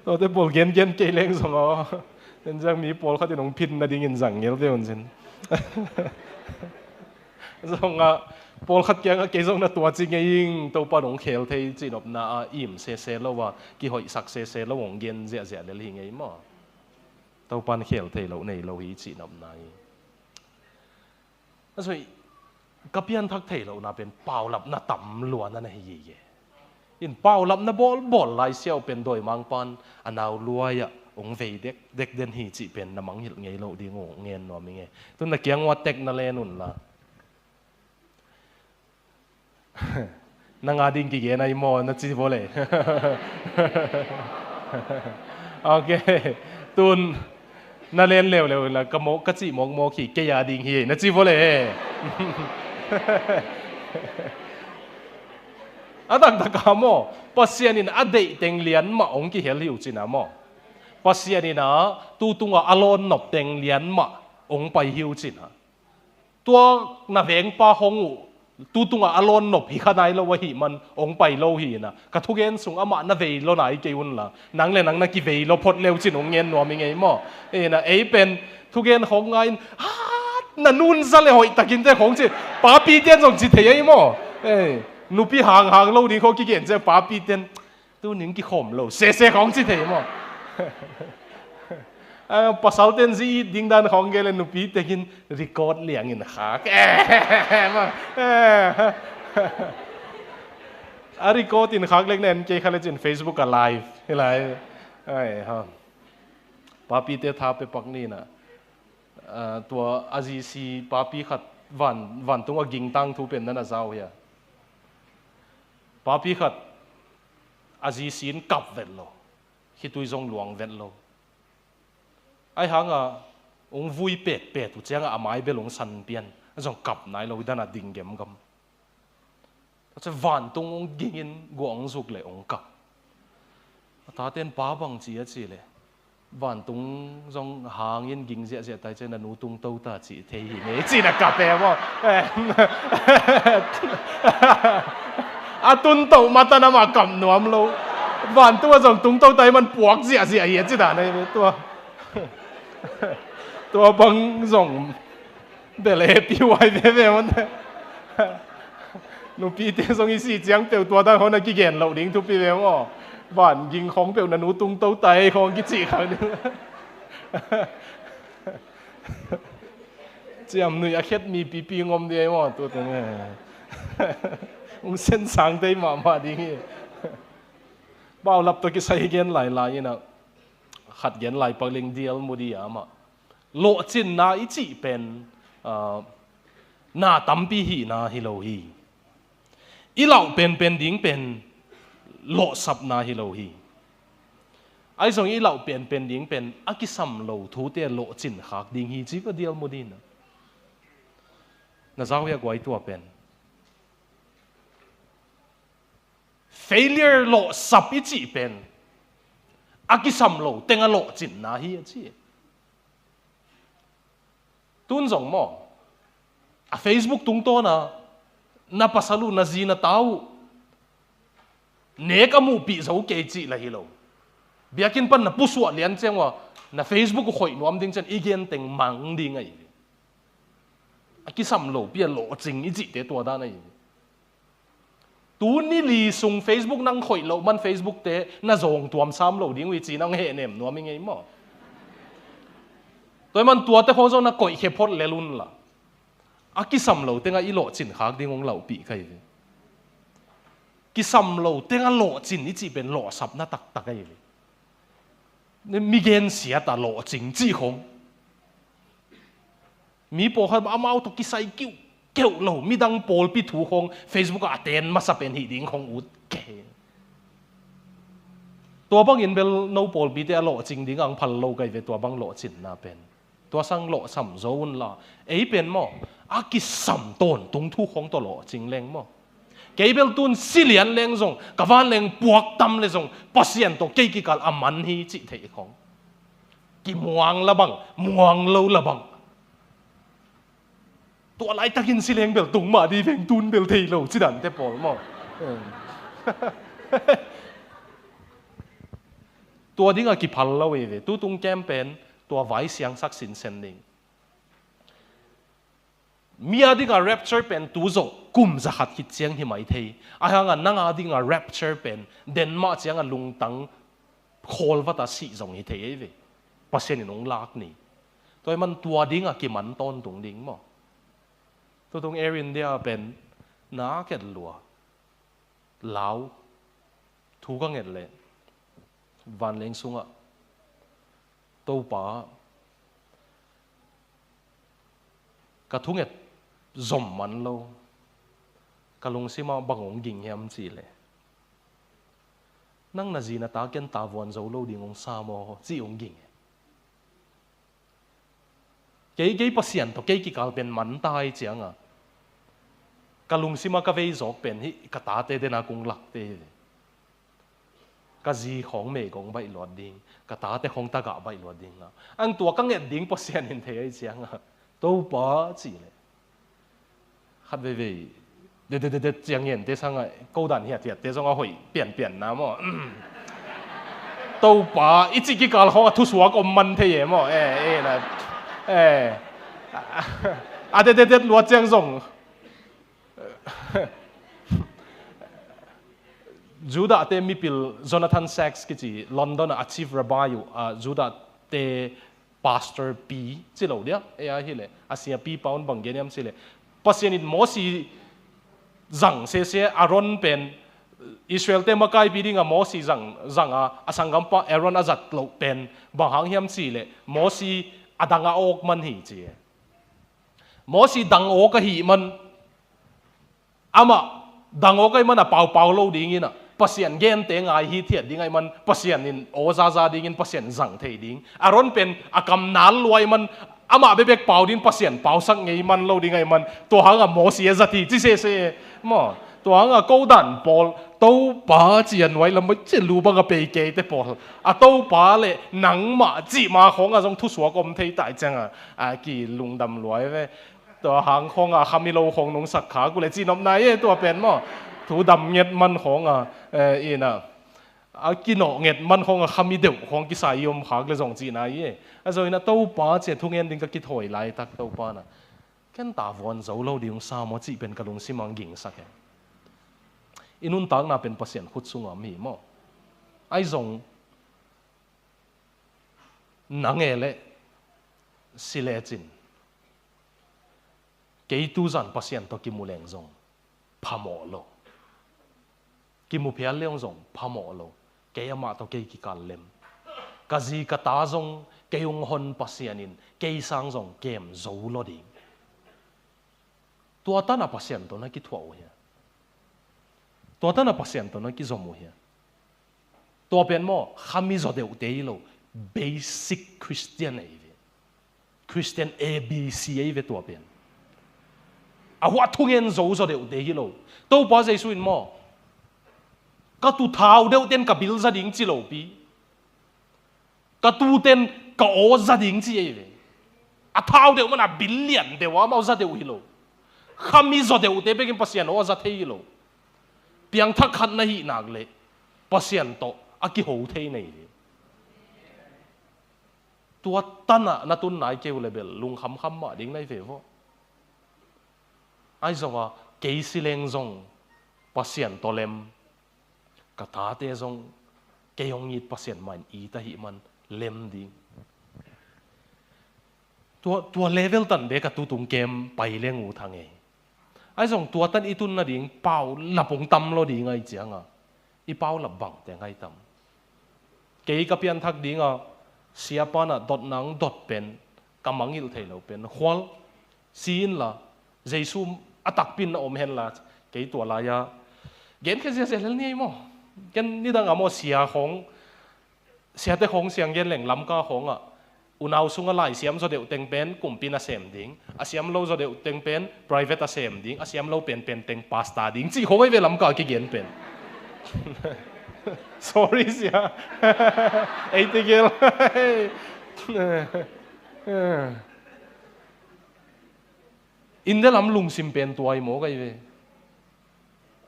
Tuate pawl gengen kei leng zong aw. Ken zang mi pawlkhat in hong phin nadingin zang ngel ve un zin. Zong a pawlkhat kiangah kei zong na tua ci ngei ing Topa in hong khel thei cihnopna a im sese lo a kihoihsak sese lo hong gen ziahziah lel hi ngei maw? Topa in khel thei lo nei lo hi cihnopna hi. A zoi ka pianthak thei lohna pen paulapna tam luana na hi gige. In paulapna bawlbawl lai siau pen dawimangpan a nau luai-ah hong vei dekdek den hi cih pen na mangngilh ngei loh ding uh ngen nuam i nge. Tun na kiang ua tek na len unla. Nang a ding kigen ahi maw na ci vua le. Ok. Tun na len leuleu la ka mawk ka cih mawkmawk hi kei a ding hi na ci vua le. A taktak a maw Pasian in a deih teng lian mah hong kihel hi uh cin a maw? Pasian in a tu tungah a lawn nop teng lian mah hong pai hi uh cin a. Tua na vengpa hong uh tu tungah a lawn nop hi kha nai lo ahih man hong pai lo hi ina. Ka thugen sung amah na vei lo nai kei unla nang le nang na kivei lo phot leu cin hong ngen nuam i ngei maw? Ina ei pen thugen khawng ngai in hat na nunza le hoih takin te khawng ci papi ten zong ci thei ei maw? Ei nupi hanghang lo ding khawng kigen ciang papi ten Tuning kikhawm lo sese khawng ci thei maw? Ah, pasal ten zi it ding dan khawng gele nupi tekin record liangin khak. Eh, maw. Eh. A record in khak lek nen kei kha le cin Facebook a live. Hilai. Ai, ha. Papi te tha pe pak ni na. Ah, tua a zi si papi khat van, vantung a gingtang thu pen nan a zau hia. Papi khat a zi sin kap vet lo. Khitui zong luang vet lo. Ai hanga ung vui petpet uh cianga a mai bel ung san pian a zong kap nai lo i dana ding gemgam. Tua ciang vantung ung gingin guah ung zuk le ung kap. A taten pa bang ci a ci le vantung zong hangin ging ziahziah tai ciang na nu tung to ta ci thei hi ngei ci na kap e maw? A tun to matan amah kap nuam lo. Vantung a zong tung to tai man puak ziahziah hi a ci dan a hi tua. Tua bang zong bel e pi huai veve man. Nupite zong i si ciang peuh tua dan khong na kigen loh ding thupi ve maw? Van ging khong peuh na nu tung to tai khong kicih khang ding. Ciam nui a khet mi pipi ngom ding ei maw tu teng e. Ung sen sang tei mahmah ding hi. Paulap tawh kisai gen lailai inah khat gen lai pak ling dial mu di amah. Lawhcinna i cih pen, ah, na tampi hihna hi lo hi. I lauh penpen ding pen lawhsapna hi lo hi. Ahi zong i lauh penpen ding pen a kisam lo thute lawhcin khak ding hi ci va dial mu dina. Na zau hia guai tua pen. Failure lawhsap i cih pen a kisam lo teng a lawhcinna hi a ci. Tun zong maw a Facebook tungtawna na pasal uh na zi na ta uh nek a muhpih zo kei cih la hi lo. Biakinn pan na pusuah lian ciang uh a na Facebook uh khoih nuam ding cian i gen teng mang ding ahi. A kisam lo pi a lawhcing i cihte tua dan ahi. Tuni li sung Facebook nang khoih loh man Facebook te na zawng tuam sam lo ding uh hi ci nang hehnem nuam i ngei maw? Tua i man tuate khong zong na koih khe phot lel un la. A kisam lo tengah i lawhcin khak ding hong lauhpih ka hi ve. Kisam lo tengah lawhcin i cih pen lawhsapna taktak ahi ve. Mi gensiat a lawhcing cih khong. Mi pawlkhat amau tawh kisai kiuhkeuh lo, midang pawlpi thu khong Facebook ah a ten masa pen hih ding khong ut kei. Tua bangin bel no pawlpite a lawhcing ding ang phal lo ka hi ve, tua bang lawhcinna pen. Tua sang lawhsam zo unla. Ei pen maw, a kisam tawntung thu khong tawh lawhcing leng maw. Kei bel tun si lian leng zong, ka vanleng puak tam le zong, Pasian tawh kei kikal a man hi cih theih khong. Kimuang la bang, muang lo la bang. Tua laitakin si leng bel tung mah di veng, tun bel thei lo, ci dante pawl maw. Tua dingah kiphal lo ei ve. Tutung camp pen tua vai siangsak sinsen ding. Mi a dingah rapture pen tu zawh kum zakhat khit ciang hi mai thei. Ahi hangah nang a dingah rapture pen den mah ciangah lungtang khawl vata sih zong hi thei ei ve. Pasian in hong lak ni. Tua hi man tua dingah kiman tawntung ding maw. Tutung Air India pen na ket lua. Lau, thu ka nget leh vanleng sungah Topa, ka thunget zom man lo, ka lungsimah bang hong ging hiam cih leh, nang na zi na ta ken tavuan zo lo ding hong sa maw, cih hong ging hi. Kei, kei Pasian tawh kei kikal pen man ta hi cianga, ka lungsimah ka vei zawk pen hih ka tate dena kong lakte hi ve. Ka zi khawng mei kong baih luat ding, ka tate khawng tagah baih luat ding a, ang tua ka nget ding Pasian in thei ahi cianga, Topa cih leh khat veivei dedededet ciang gente sangah kodan hiathiatte zong a hoih pianpianna maw. Topa i cih kikal khawng a thusuak om man thei e maw. E, e, na, e. A dededet luat ciang zong Judah te mipil Jonathan Sacks kici London a chief rabbi uh, a Judah te pastor pi ci lo dia, e a hileh a sia pi paun bang gen hiam cileh, Pasian in Mosi zang sese, Aaron pen Israel te makaipi dinga Mosi zang, zanga a sanggampa Aaron a zat loh pen bang hang hiam cileh, Mosi a dang a awk man hi ci. Mosi dang awk ahih man, amah dang awk ahih man a paupau lo dingin a, Pasian gente ngai hithiat ding ahih man Pasian in aw zaza dingin Pasian zang thei ding. Aaron pen a kam nal lua ahih man amah bekbek pau dingin Pasian pausak ngei man lo ding ahih man, tua hanga Mosi a zat hi ci sese maw. Tua hanga kodan pawl Topa ci a nuai lam ci lu banga pei keite pawl a Topa le nangmah cih ma khawnga zong thusuak om thei tai cianga a kilungdam luai ve. Tua hang khawnga khami lo khawng nungsak kha kule cihnopna e tua pen maw. Thu dam nget man khawnga, e, ina a kinawh nget man khawnga khami deuh khawng kisa i om khak le zong cihna e. A zo ina Topa cia thungen ding ka kithawi laitak Topa na, ken tavuan zo lo ding sa maw cih pen ka lungsim ang gingsak e. I nuntakna pen Pasian khut sunga mi maw. Ai zong nang e leh si lecin kei tuzan Pasian tawh kimu leng zong phamawh lo. Kimu phial leng zong phamawh lo. Kei amah tawh kei kikal lem. Ka zi ka ta zong kei hong hon Pasian in kei sang zong kem zo lo ding. Tua tana Pasian tawh na kithuah uh hia? Tua tana Pasian tawh na kizom uh hia? Tua pen maw, khami zaw deuhte hi lo, basic Christian ahi ve. Christian A B C ahi ve tua pen. A huah thungen zo zaw deuhte hi lo. Topa Jesu in maw, ka tu thau deuhten ka bil za ding ci lo pi. Ka tuten ka aw za ding ci ahi ve. A thau deuh mana bil lian deuh a amau za deuh hi lo. Khami zaw deuhte bekin Pasian aw a za thei hi lo. Piangthak khat na hih nak leh Pasian tawh a kiho thei na hi ve. Tua tana na tun nai keu le bel lungkhamkham mah ding na hi ve vaw. Ai zonga kei si leng zong Pasian tawh lem. Ka tate zong kei hong it Pasian mah in it ahih man lem ding. Tua, tua level tan bek a tutung kem pai leng uh thang ei. Ahi zong tua tan i tun nading paulap hong tam lo ding ahi cianga i paulap bangte ngai tam. Kei ka pianthak dinga siapa na dot nang dot pen ka mangngilh thei lo pen khual si inla Jesu a takpi in na om henla kei tua lai-a gen khe ziazia lel ni ei maw? Ken nidang a maw sia khong siate khong siang gen leng Lamka khongah unau sunga lai siam zaw deuh teng pen kumpi na sem ding, a siam lo zaw deuh teng pen private a sem ding, a siam lo penpen teng pasta ding cih khong ei ve Lamka kigen pen. Sorry sia. Ei tegel. India lam lungsim pen tuai maw kai ve.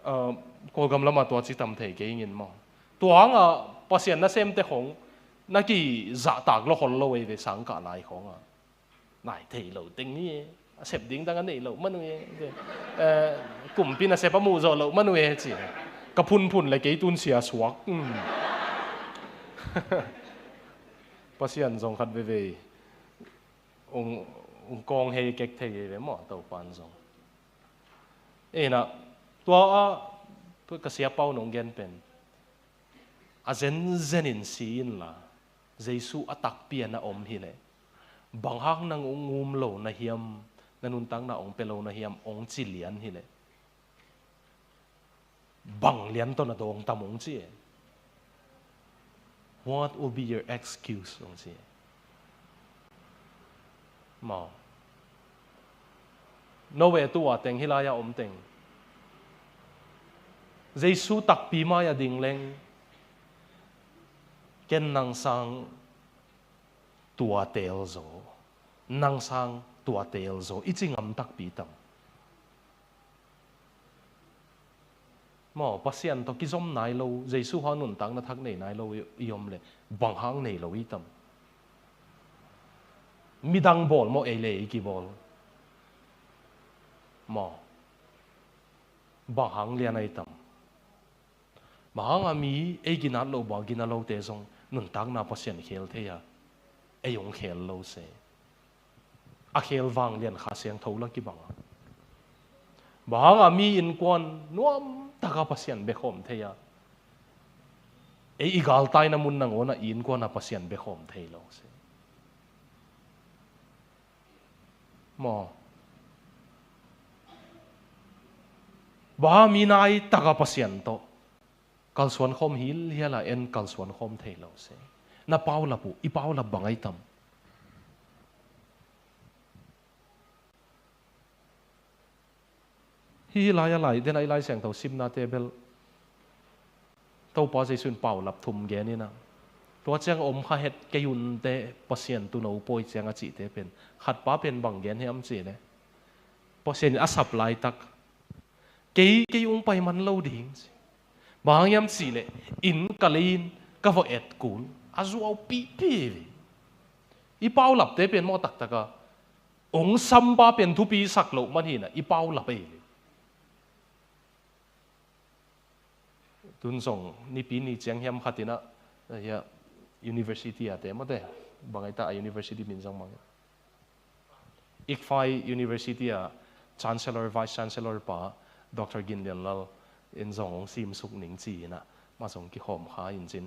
Ah, Kawlgam lamah tua ci tam thei kei ingin maw? Tua hangah Pasian nasemte khong na kizahtak lawkhol lo ei ve sangkah lai khongah. Nai thei lo teng ni e. A sep ding dang a nei lo man uh e. Eh, kumpi na sep a muh zawh lo man uh e ci. Ka phunphun le kei tun sia suak. Hmm. Pasian zong khat veve ung, ung kawng hei kek thei ei ve maw Topan zong. Ena tua a ka sia pau nong gen pen a zenzenin si inla Jesu a takpi a na om hileh bang hang nang ung um lo na hiam, na nuntakna ong pe lo na hiam ong ci lian hileh bang lian tawh na dawng tam ong ci e. What will be your excuse ong ci e. Maw. No e tua teng hilai a om teng Jesu takpi mai a ding leng ken nang sang tua tel zo, nang sang tua tel zo i ci ngam takpi tam. Maw Pasian tawh kizom nai lo, Jesu hang nuntakna thak nei nai lo i om le bang hang nei lo i tam. Midang bawl maw ei le ei kibawl. Maw bang hang lian ai tam. Bang hang a mi ei ginat lo bang gina lote zong nuntakna Pasian khel thei a ei ong khel lo se. A khel vanglian Kha Siangtho la kibang a. Bang hang a mi innkuan nuam taka Pasian bekhawm thei a ei i galtaina mun nangawn a i innkuan a Pasian bekhawm thei lo se. Maw. Bang hang a mi nai taka Pasian tawh kalsuan khawm hilhial a en kalsuan khawm thei lo se. Na paulap uh i paulap bang ai tam. Hi hi lai a lai den a i Lai Siangtho simnate bel Topa Jesu in paulap thum gen ina tua ciang om kha het kei unte Pasian tuno pawi ciang a cihte pen khatpa pen bang gen hiam cih le Pasian in a sap laitak kei kei ung pai man lo ding ci. Bang hang hiam cih leh inn ka lei in ka va et kul a zuau pihpih hi. I paulapte pen maw taktaka ong sampa pen thupi sak loh man hina i paulap ei. Tun zong nipi ni ciang hiam khatina hia university a te mawte bang ai ta a university min zong mang ICFAI University a Chancellor, Vice Chancellor pa Doctor Gin Lian Lal in zong hong simsuk ning ci-in ah ma zong kikhawm kha in cin.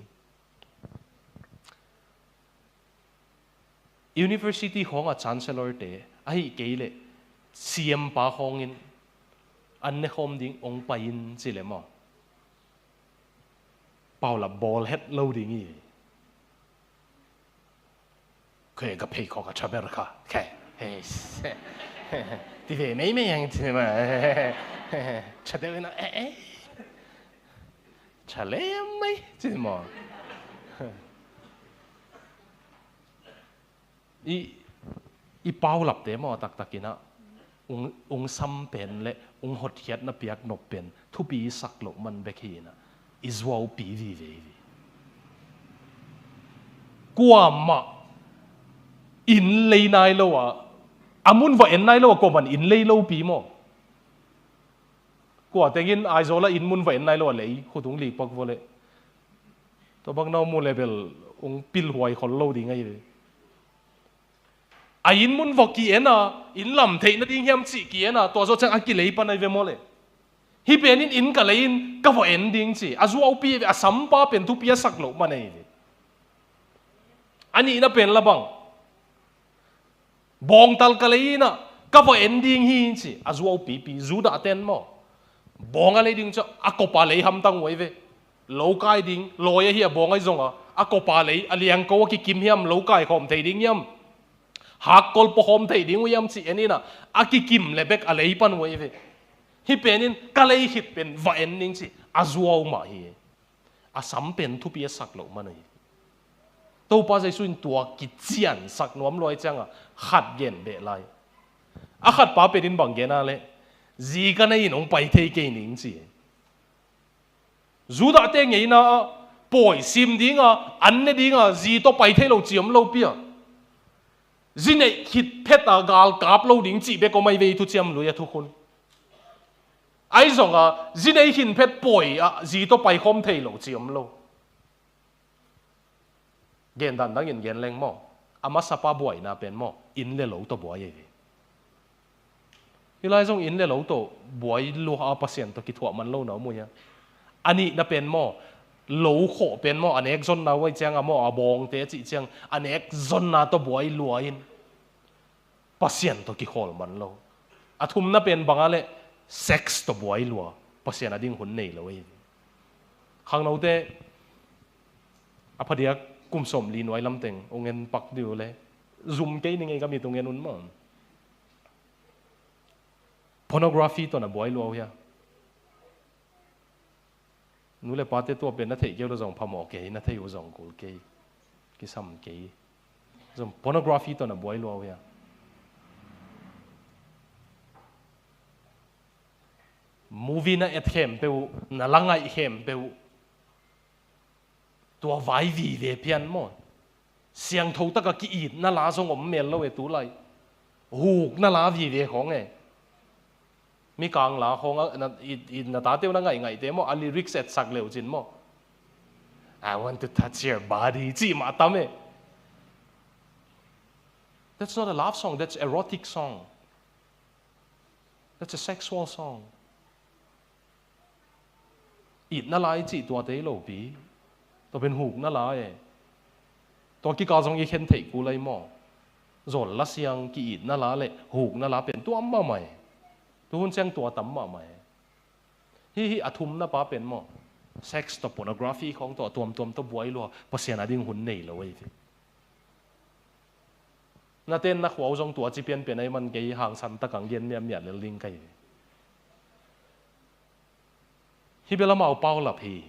University khawng a Chancellor te ahi kei leh C M pa khawngin an ne khawm ding hong pai in ci leh maw paulap bawl het lo ding hi. Khe ka phei khawk a tha ber kha khe. Ti ve meimei ang ti ma. Tha deuh ina eh eh. Tha lem mai ti ma. I i paulapte maw taktakin ah ung, ung sam pen le ung hotkhiatna piak nop pen thupi i sak loh man bek hi in ah i zuaupi vive hi. Kuamah inn lei nai lo a, a mun va en nai lo a kuamah inn lei lopi maw? Kua tengin Aizawl a inn mun va en nai lo a lei khutung likpak vua le tua bang nau mu le bel ung pilhuai khol lo ding ahi ve. A inn mun vawh ki-en a, inn lam theih nading hiam cih ki-en a, tua zawh ciang a kilei pan ahi ve maw le. Hih pen in inn ka lei in ka vawh en ding ci. A zuaupi ve, a sampa pen thupi a sak loh man ahi ve. A nihna pen la bang. Bawngtal ka lei in a, ka vawh en ding hi ci. A zuaupipi, Judah ten maw. Bawng a lei ding ciah, a kopa lei hamtang uh ahi ve. Lo kai ding, lawi ahi a bawng ahi zong a. A kopa lei, a liangko a kikim hiam, lo kai khawm thei ding hiam. Hakkol pawkhawm thei ding uh hiam ci en in a, a kikim le bek a lei pan uh ahi ve. Hih pen in ka lei khit pen va en ding ci, a zuau mah hi. A sam pen thupi a sak loh man uh hi. Topa Jesu in tua kiciansak nuam luai ciang a, khat gen beh lai. A khat pa pen in bang gen a le, zi ka nei in hong pai thei kei ning ci. Judah te ngeina ah, pawi sim ding a, an ne ding a, zi tawh pai thei lo ci om lo pi a. Zi neih khit phet a galkap lo ding cih bek om ahi ve i thuciam lui a thukhun. Ahi zong a, zi neih khin phet pawi a, zi tawh pai khawm thei lo ci om lo. Gen dan dang in gen leng maw. A masapa buaina pen maw, inn le lo tawh buai ahi ve. Hih lai zong inn le lo tawh buai lua a Pasian tawh kithuah man lo na om uh hia. A nihna pen maw, lo khawh pen maw, a nek zonna uh ahi ciang a maw, a bawngte a cih ciang, a nek zonna tawh buai lua in Pasian tawh kikhawl man lo. A thumna pen bang a le, sex tawh buai lua, Pasian a ding hun nei lo ahi ve. Khangnote, a phadiak kum sawmli nuai lamteng ung en pak dih uh le, zum kei ning ei ka mit ung en un maw. Pornography tawh na buai lua uh hia. Nu le pate tua pen na theih kei uh la zong phamawh kei, na theih uh zong kul kei, kisam kei. Zong pornography tawh na buai lua uh hia. Movie na et khempeuh, na la ngaih khempeuh, tua vai vive phian maw. Siangtho taka ki-itna la zong om mel lo e tu lai. Hukna la vive khawng e. Mikang la khawng a, na, i, i, na tate uh na ngaih ngaihte maw, a lyrics etsak leu cin maw. "I want to touch your body," cih mah tam e. That's not a love song, that's erotic song. That's a sexual song. Itna lai cih tuate hi lopi. Tua pen hukna lai e. Tua kikal zong i khen theih kul lai maw. Zol la siang ki-itna la le hukna la pen tua mahmah e. Tuhun ciang tua tam mahmah e. Hih, hih a thumna pa pen maw. Sex tawh pornography khawng tawh a tuamtuam tawh buai lua, Pasian a ding hun nei lo ahi ve. Na ten na khua uh zong tua ci pianpian ahi man kei hangsan tak ang gen miahmiah lel ding ka hi. Hih bel amau paulap hi.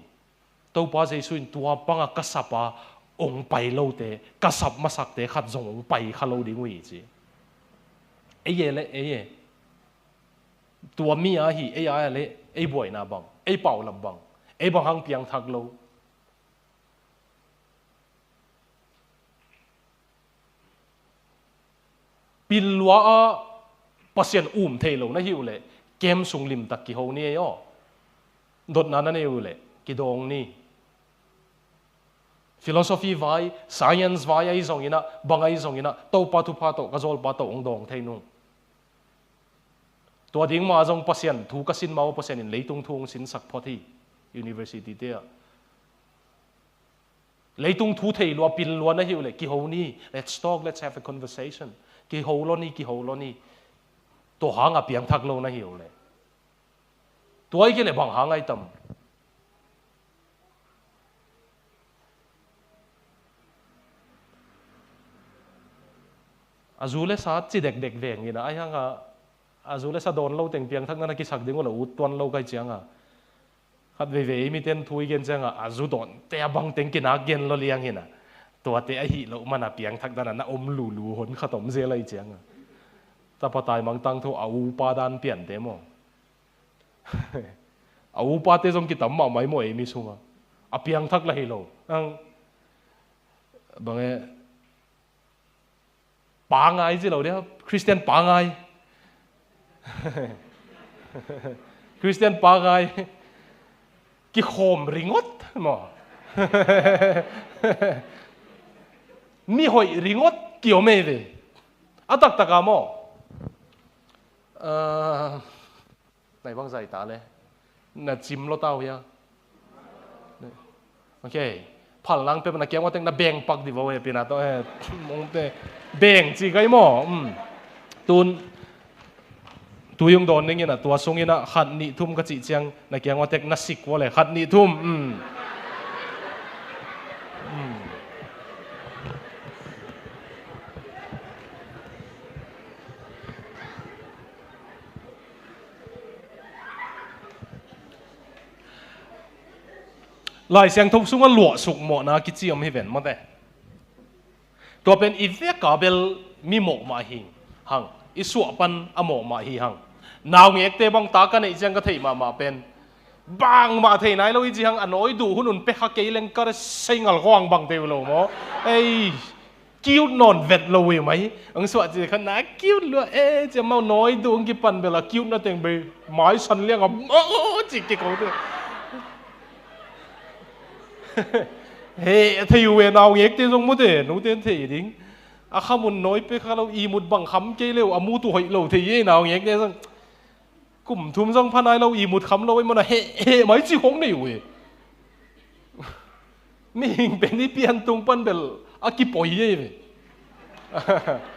Topa Jesu in tua banga ka sapa ong pai lote, ka sap masakte khat zong ong pai kha lo ding uh hi ci. Ei e le, ei e. Tua mi a hi, ei a le, ei buaina bang, ei paulap bang, ei bang hang piangthak lo. Pil lua a Pasian um thei lo na hi uh leh, kem sung limtak kiho ni ei aw. Dotna na nei uh leh, kidawng ni. Philosophy vai, science vai ahi zongin ah, bang ahi zongin ah, Topa thupha tawh, ka zawlpa tawh hong dawng thei nung. Tua ding mah zong Pasian thu ka sin mah uh, Pasian in leitung thu hong sinsak phot hi, university te ah. Leitung thu thei lua, pil lua na hi uh leh, kiho ni, let's talk, let's have a conversation. Kiho lo ni, kiho lo ni. Tua hang a piangthak lo na hi uh leh. Tua i kei leh bang hang ai tam. A zu le sa ci dekdek veng in a, ai hang a, a zu le sa dawn lo teng piangthakna na kisak ding uh la ut tuan lo kai ciang a. Khat veivei miten thu i gen ciang a, a zu dawnte a bang teng kinak gen lo liang hi na. Tuate ahi loh man a piangthak dan a na om lulu hon khat om zel ahi ciang a. Tapa taimang tangthu a upa dan piante maw. A upate zong kitam mahmah i maw ei mi sung a. A piangthak la hi lo. Ang, bang e, pangai ci lo dia, Christian pangai. Christian pangai. Kikhawm ringot maw. Mihoih ringot kiom ei ve. A taktak a maw? Ah, nai bang zai ta le. Na cim lo tau hia. Ok. Phal nang pe na kiang wa tek na beng pak di vo he pina to he. Mong te. Beng ci kai maw. Hmm. Tun. Tu yung don ning ina tua sung ina khat nih thum ka cih ciang na kiang wa tek na sik wa le khat nih thum. Hmm. Hmm. Lai Siangtho sungah luahsuk mawhna kici om hi ven mawte. Tua pen i veka bel mi mawh mah hi hang, i suah pan a mawh mah hi hang. Naungekte bang ta ka neih ciang ka theih mahmah pen bangmah thei nai lo i ci hang, a nawi duh hun un pekha kei leng ka re sei ngal khuang bang teu lo maw. Ei, cute nawn vet lo uh mai. Ang suah ci khan na cute lua e, ci mau nawi duh ang kipan bel a cute na teng bei mai san liang a maw ci kiko te. He, thei uh e naungekte zong mute, nute thei ding. A khamun nawi pekha lo, i mut bang kham kei leu a mu tu hoih lo thei e naungekte zong. Kum thum zong pha nai lo, i mut kham lo i mawna he, he mai ci khong nei uh e. Mihing pen i pian tung pan bel a kipoi e ve.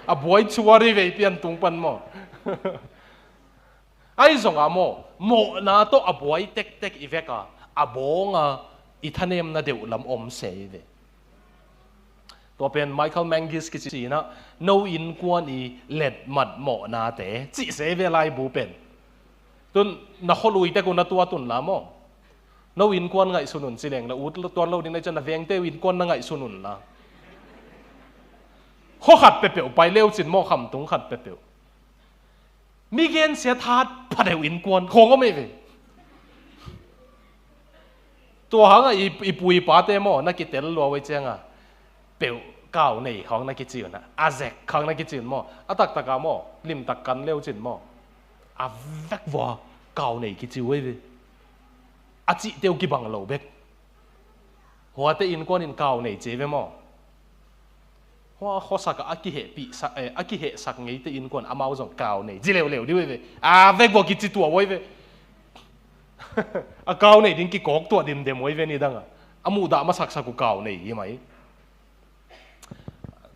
A buai chuar i ve i pian tung pan maw. Ahi zongah maw, mawhna tawh a buai tektek i veka a bawnga i thanemna deuh lam om se i ve. Tua pen Michael Mangis kici inah no innkuan i letmat mawhnate cih se ve laibu pen. Tun na kholui tek un a tua tun la maw. No innkuan ngaihsun un ci leng la ut tuan lo ding na i cian na vengte uh innkuan na ngaihsun un la. Khuakhat pepeuh pai leu cin maw khamtung khat pepeuh. Mi gensiat hat pha deuh innkuan khong om ei ve. Tua hangah i, i pu i pate maw na kitel lua uh ei cianga peuh kau nei khong na kici un a, a zek khong na kici un maw, a taktaka maw limtak kan leu cin maw, a vek vua kau nei kici uh ei ve. A cihte uh kibang lo bek. Huate innkuan in kau nei ci ei ve maw. Hua khuasak a, a kihehpihsak, eh, a kihehsak ngeite innkuan amau zong kau nei ci leuleu dih uh ei ve. A vek vua kici tuah uh ei ve. A kau nei ding kikawk tuah dimdem uh ei ve nidanga. A muhdah masaksak uh kau nei hi mai.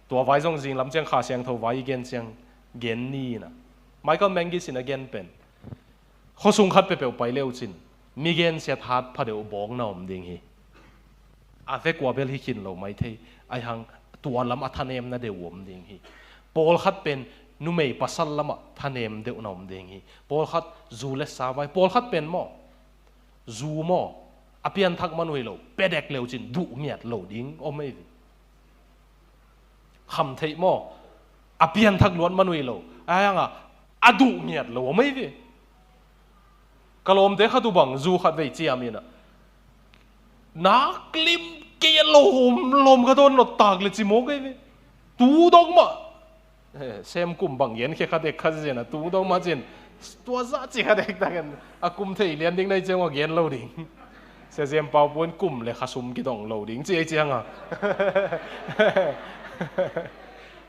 Tua vai zong zing lam ciang Kha Siangtho vai i gen ciang gen ni ina. Michael Mangis in a gen pen. Khuasung khat pepeuh pai leu cin mi gensiat hat pha deuh bawng na om ding hi. A vek ua bel hi khin lo mai thei. Aihang tua lam a thanemna deuh om ding hi. Pawlkhat pen numei pasal lamah thanem deuh na om ding hi. Pawlkhat zu le sa vai. Pawlkhat pen maw. Zu maw. A pianthak man uh hi lo. Pedek leu cin duh ngiat lo ding om ei ve. Kham theih maw. A pianthak luat man uh hi lo. Aihanga a duh ngiat lo om ei ve. Ka lawmte khat uh bang zu khat vei ciam ina. Nak lim kei a lawm lawm ka dawn lawt tak le ci mawk ei ve. Tu dong mah. Eh, sem kum bang gen khe kha dek kha zena tu dong mah cin. Tua zah ci kha dek tak en a kum thei lian ding na i ciang ua gen lo ding. Sia Zem Pau puan kum le kha sum kidong lo ding ci ei cianga.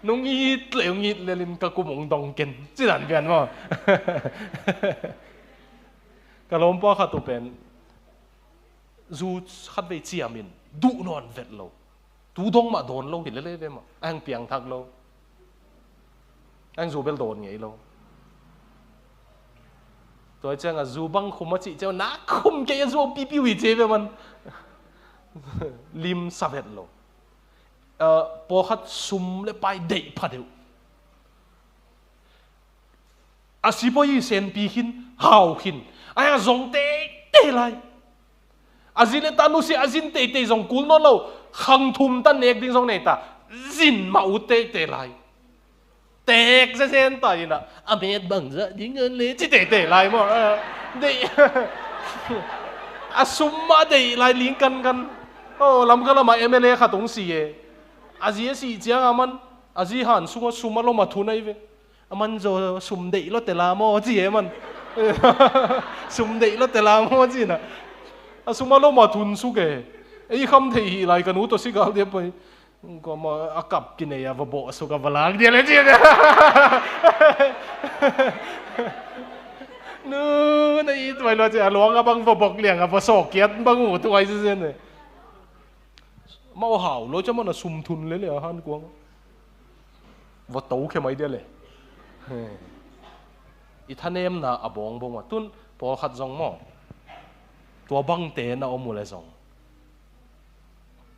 Nung it le ung it le lin ka kum ung dong ken ci dan pian maw. Ka lawmpa khat uh pen zu khat vei ciamin duh nawn vet lo. Tu dong mah dawn lo hi lele ve mah a heng piangthak lo. A heng zu bel dawn ngei lo. Tua cianga zu bang khum a cih ciang na khum kei a zu pipiu hi ci ve man. Lim sa vet lo. Pawlkhat sum le pai deih pha deuh. A sipawi hi senpi khin hau khin aia zong teitei lai. A zi le ta nusia a zin teitei zong kul nawn lo. Khang thum ta nek ding zong nei ta zin mah ut teitei lai. Tek zezen ta ina a met bangzah ding an le ci teitei lai maw. Deih a sum mah deih lai ling kankan. Lamka lamah M L A khat ung si e. A zi a sih cianga man a zi han sungah sum a lom a thun ahi ve. A man zaw sum deih lo tela maw ci e man. Sum deih lo tela maw ci na. A sum a lom a thun suk e. Ei kham thei hi lai ka nu tawh si gal dia pai. Kua maw a kap kinei a va bawh a suk a va lak dia le ci. Nu na it vai lua ci a luang a bang va bawk liang a va sawk kiat bang uh tuai ci zen. Mau hau lo ca mana sum thun le le a han kuang. Va to khe mai dia le. I thanemna a bawng bawng a tun pawlkhat zong maw. Tua bangte na om uh le zong.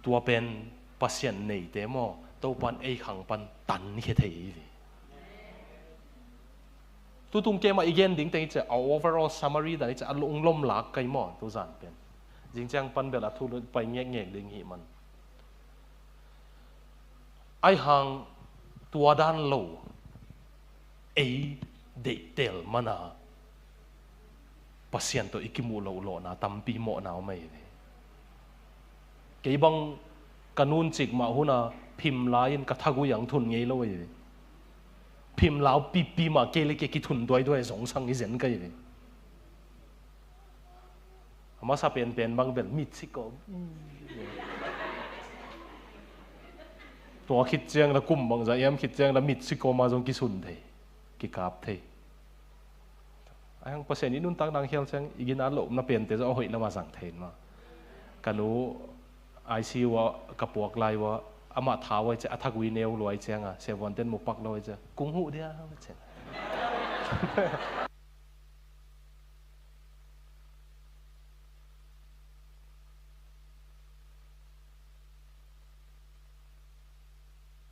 Tua pen Pasian neite maw, Topan ei khang pan tan khia thei hi ve. Tutung kema i gen ding teng i cia, a overall summary dan i cia, a lunglom lak kai maw, tu zan pen. Zing ciang pan bel a thu lut pai ngek ngek ding hi man. Ai hang tua dan lo. Ei deihtel mana Pasian tawh i kimuh loh lawhna tampi mawhna om ahi ve. Kei bang ka nun cik mah huna phim lai in ka thagui ang thun ngei lo ahi ve. Phim lau pipi mah kei le kei kithun duaiduai zong sang i zen ka hi ve. A masa penpen bang bel mit siko. Tua khit ciang la kum bangza iam khit ciang la mit siko ma zong kisun thei, kikap thei. Ai hang Pasian i nuntak nang hial ciang i gina lohna pente zong a hoih lama zang thei ma. Ka nu I C U a ka puak lai ua amah thau ai ciang a thagui neu luai cianga sevuanten mu pak lo ai ciang kung huh dia ciang.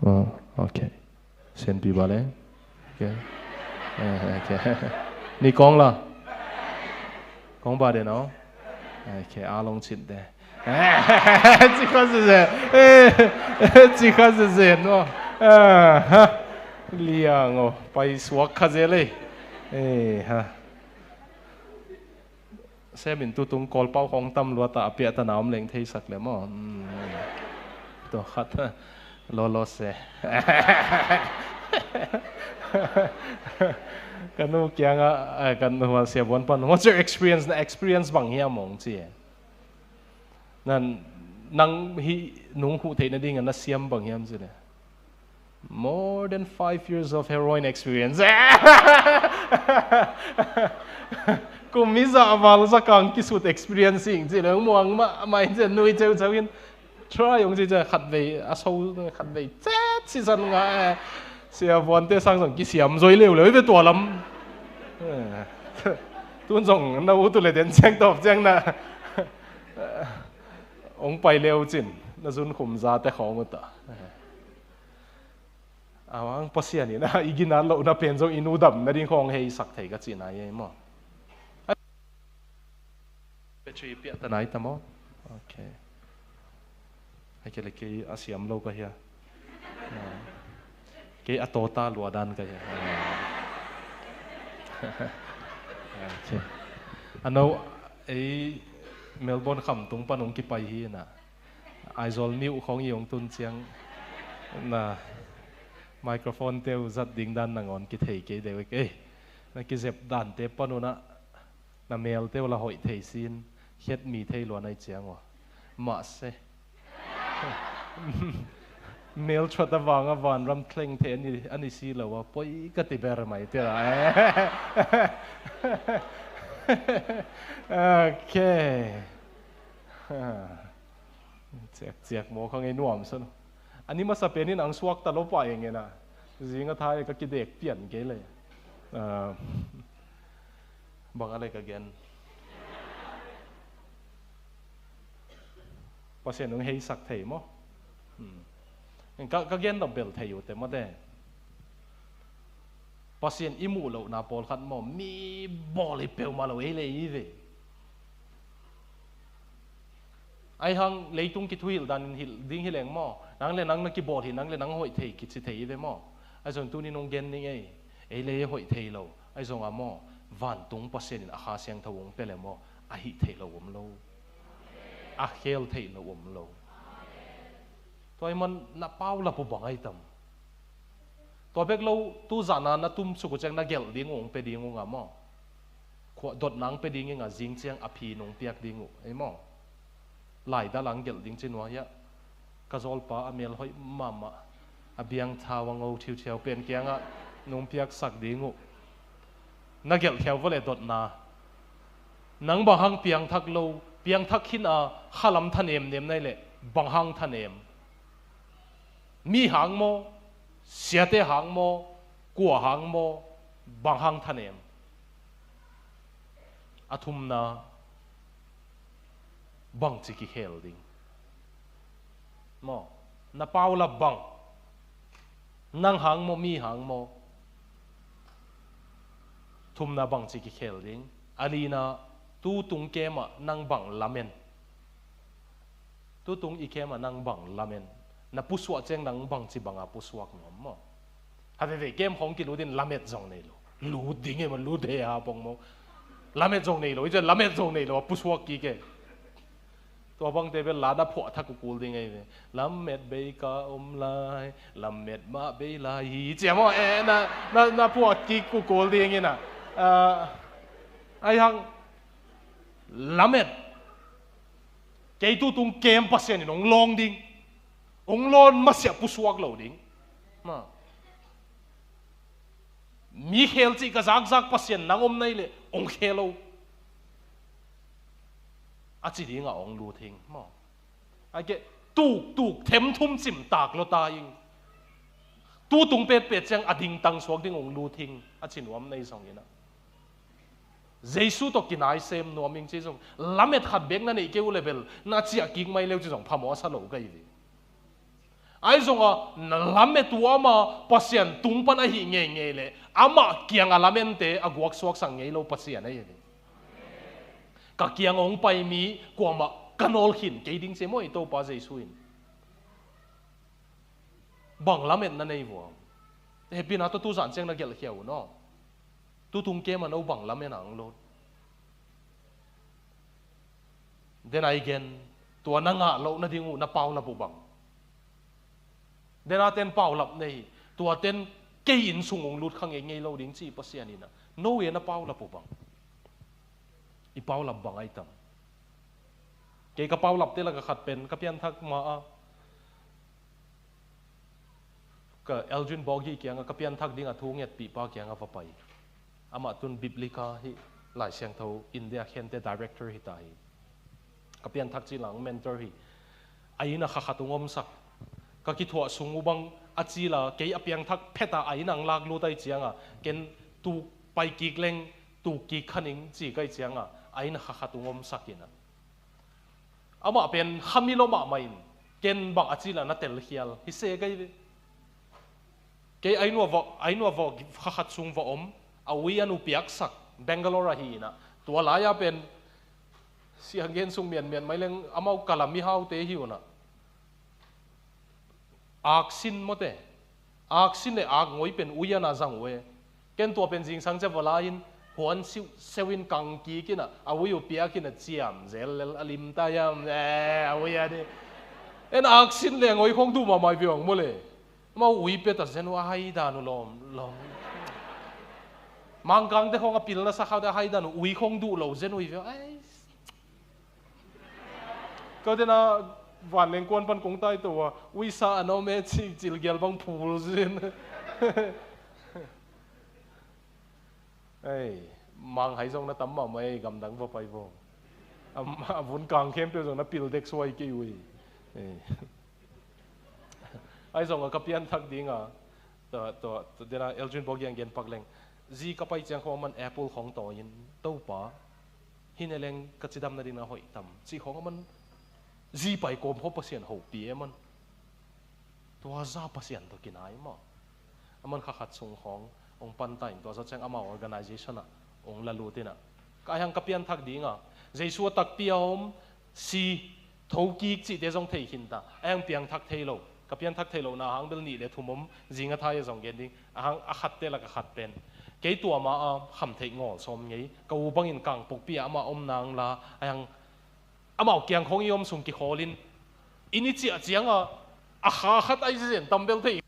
Oh, okay. Senpi ba le? Okay. Eh, okay. Ni kong la? Kong ba de no? Okay, a long cit de. Ci kha zen. Ci kha zen no. Liang o, pai suak kha zel ei. Eh, ha. Semin tutung Kawlpau hong tam luata a piahtana om leng theisak le maw? Tua khat lolo se. Ka nu kianga, eh, ka nu a siabuan pan, "What's your experience?" Na experience bang hiam hong ci. Nan, nang hi nung huh theih nadinga na siam bang hiam ci le. More than five years of heroin experience. Kum mi za val za kang kisut experience ing ci le muang ma mai ci nui ceu ceu in. Try ong ci ci khat vei a so khat vei chet si san nga. Siavuante sang sang kisiam zoi leu leu ve tua lam. Tun zong na u tu le den ciang top ciang na. Ong pai leu cin na zun khum za te khong uta. Awang Pasian in a i gina lohna pen zong i nu dam nading khong hei sak thei ka cina ei maw? Battery piahtana i ta maw? Okay. Ai kei le kei a siam lo ka hia. Kei a tota lua dan ka hia. Okay. A no ei Melbourne kham tung pan ong kipai hi na. Aizawl mi uh khong i ong tun ciang na microphone teu zat ding dan nangawn kithei kei deuh ei. Na kizep dante panuna na melte uh la hoih thei sin khiat mi thei luan ai ciang uh. Mahse mel thuat a vanga vanram thleng thei ani, ani si lo a poi ka ti ber mai tira. Okay. Ciak ciak maw kha ngei nuam san. Ani masa penin ang suak ta lo pa eng ena. Zinga thai ka kidek pian kei le. Bang a le ka gen. Pasian ong hei sak thei maw? Ka, ka gen dam bel thei uh te mate. Pasian i muh lohna pawlkhat maw mi bawl hi peuhmah lo ei le i ve. Ai hang leitung kithuhilh danin hilh ding hi leng maw? Nang le nang na kibawl hi, nang le nang hoih thei kici thei i ve maw? Ai zong tunin ong gen ning ei. Ei le ei hoih thei lo. Ai zong a maw? Vantung Pasian in a Kha Siangtho ong pia le maw? A hih thei lo om lo. A khel thei lo om lo. Tua i man na pau lapu bang ai tam. Tua bek lo tu zana na tum suk uh ciang na gelh ding uh ong pe ding uh nga maw? Khuah dotna ang pe ding inga zing ciang a phi nung piak ding uh ei maw? Laidal ang gelh ding ci nua hiah. Ka zawlpa a mel hoih mahmah, a biang thau a ngo thiuthiau, pen kiangah nong piaksak ding uh. Na gelhkhia uh vua leh dotna. Nang bang hang piangthak lo, piangthak khin a khalam thanemnem na hih leh bang hang thanem? Mi hang maw, siate hang maw, kua hang maw, bang hang thanem? A thumna, bangci kikhel ding? Maw, na paulap bang, nang hang maw, mi hang maw? Thumna, bangci kikhel ding? A lina, tutung kem ah nang bang lamen? Tutung i kem ah nang bang lamen? Na pusuah ciang nang bangci banga pusuak nuam maw? Ha veve kem khawng kilut in lamet zong nei lo. Lut ding e maw, lut he a pong maw. Lamet zong nei lo, i cian lamet zong nei lo a pusuak kik e. Tua bangte bel la na phuah thak uh kul ding ahi ve. Lamet bei ka om lai, lamet mah bei lai hi, ci a maw, eh, na, na, na phuah kik uh kul ding in a. Ah, ahi hang lamet. Kei tutung kem Pasian in hong lawng ding. Hong lawn masiah pusuak lo ding. Ma. Mi khel cih ka zakzak Pasian nang om na hih leh hong khel o, a ci dingah hong lut hing maw. A kei tuktuk themthum cimtak lua ta ing. Tutung petpet ciang a dingtang suak ding hong lut hing, a ci nuam na hi zongin ah, Jesu tawh kinai sem nuam ing ci zong, lamet khat bek na neih kei uh leh bel na ciah kik mai leu ci zong phamawh a sa lo ka hi ve. Ahi zongah na lamet uh ama Pasian tung pan ahi ngeingei leh amah kiang a lamente a guaksuaksak ngei lo Pasian ahi ve. Ka kiang hong pai mi kuamah ka nawl khin kei ding ci maw i Topa Jesu in. Bang lametna nei vua? Hehpihna tawh tuzan ciang na gelhkhia uh naw. Tutung kem ah no bang lamen ang lo? Then a i gen, tua na ngah loh nading uh na paulap uh bang? Then a ten paulap nei, tua ten kei inn sung hong lut kha ngei ngei lo ding ci Pasian in ah, no e na paulap uh bang? I paulap bang ahi tam? Kei ka paulapte lak a khat pen ka pianthak ma a, ka Elgin Bawgi kiangah ka pianthak dingah thu ngetpihpa kiangah va pai. Amah tun Biblica hih Lai Siangtho India khente director hita hi. Ka pianthak cil ah mentor hi. A inn ah kha khat hong omsak. Ka kithuah sung uh bang a cil a kei a piangthak phet a a inn ah hong laklut ahih ciangah ken tuk pai kik leng tuk kik kha ning ci ka hih ciangah a inn ah kha khat hong omsak in ah, amah pen khamilo mahmah in ken bang a cil a na telkhial hi se ka hi ve. Kei a inn uah va, a inn uah va kha khat sung va om, a ui a nu piaksak, Bangalore ahi in ah, tua lai-a pen sianggen sung mianmian mai leng amau kala mihaute hi un ah, aksin mawte, aksin le akngoi pen ui a na zang uh e. Ken tua pen zingsang ciang va la in, huan siuh seu in kang kik in ah, a ui uh piak in ah, ciam zel lel a lim ta hiam, eh, a ui a di. En aksin le ngoi khong duh mahmah hi ve ung maw le. Amau ui pia ta zen uh a hai dan uh lawm lawm. Mangkangte khong a pilna sa khauh te a hai dan uh ui khong duh lo zen uh hi ve ung. Ai. Ko tena vanleng kuan pan kong tai to a, uisa a na om e ci, cilgial bang phul zin. Ei, manghai zong na tam mahmah ei, gamdang va pai vo. A, a vun kang khempeuh zong na pil dek suai kei ui. Ei. Ahi zong a ka pianthak ding a, tua, tua, tua dena Elgin Bawgi ang gen pak leng. Zi ka pai ciang khong aman apple khong tawi in, Topa, hih ne leng ka cidam nading na hoih tam, cih khong aman zi pai kawm khong Pasian hopih e aman. Tua za Pasian tawh kinai mah. Aman kha khat sung khong hong pan ta in tua zawh ciang amau organization ah hong la lut in ah. Ka ahi hang ka pianthak ding a, Jesu a takpi a om, si, thokik cihte zong thei khin ta. Ahi hang piangthak thei lo. Ka pianthak thei lohna hang bel nih le thum om, zing a thai a zong gen ding. A hang a khatte lak a khat pen, kei tua ma a kham theih ngawl sawm ngei, ka u bangin Kangpokpi ah amah om nang la, ahi hang amau kiang khong i om sung kikhawl in, inn i ciah ciang a, a kha khat ahi zen tam bel thei.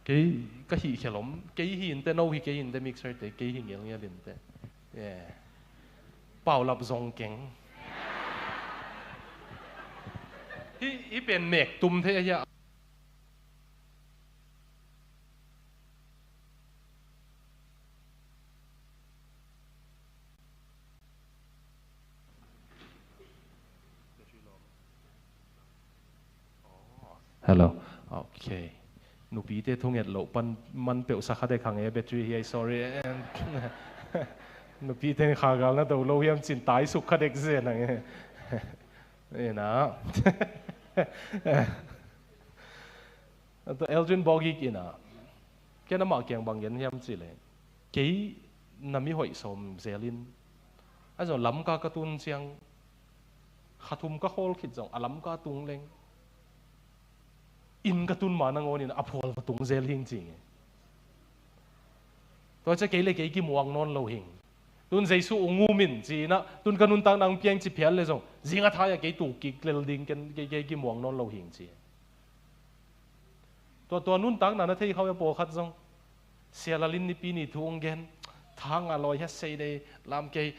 Kei ka hih khelom, kei hi inte, no hi kei inte, mixer te, kei hi ngelngel inte. Yeah. Paulap zong keng. Hih, hih pen mek tum thei ahi a. Hello. Okay. Nupite thunget loh pan man peuh sa kha dek hang e, battery hi ai, sorry. Nupite kha gal na do lo hiam cin tai suk kha dek zen hang e. Ina. Eldrin Bogik ina. Ken amah kiang bang gen hiam cih leh, kei na mi hoih sawm zel in, a zong Lamka ka tun ciang, kha thum ka khawl khit zong a Lamka tung leng, inn ka tun ma nangawn in a phual va tung zel hing ci nge. Tua ciah kei le kei kimuang nawn lo hing. Tun Jesu ung um in ci inah, tun ka nuntakna ung piang ci phial le zong, zing a thai a kei tuk kik lel ding, ken kei, kei kimuang nawn lo hing ci. Tua, tua nuntakna na thei khau a pawlkhat zong. Sia Lalin Nipi ni thu ong gen. Thang a lawi hia sei dei lam kei.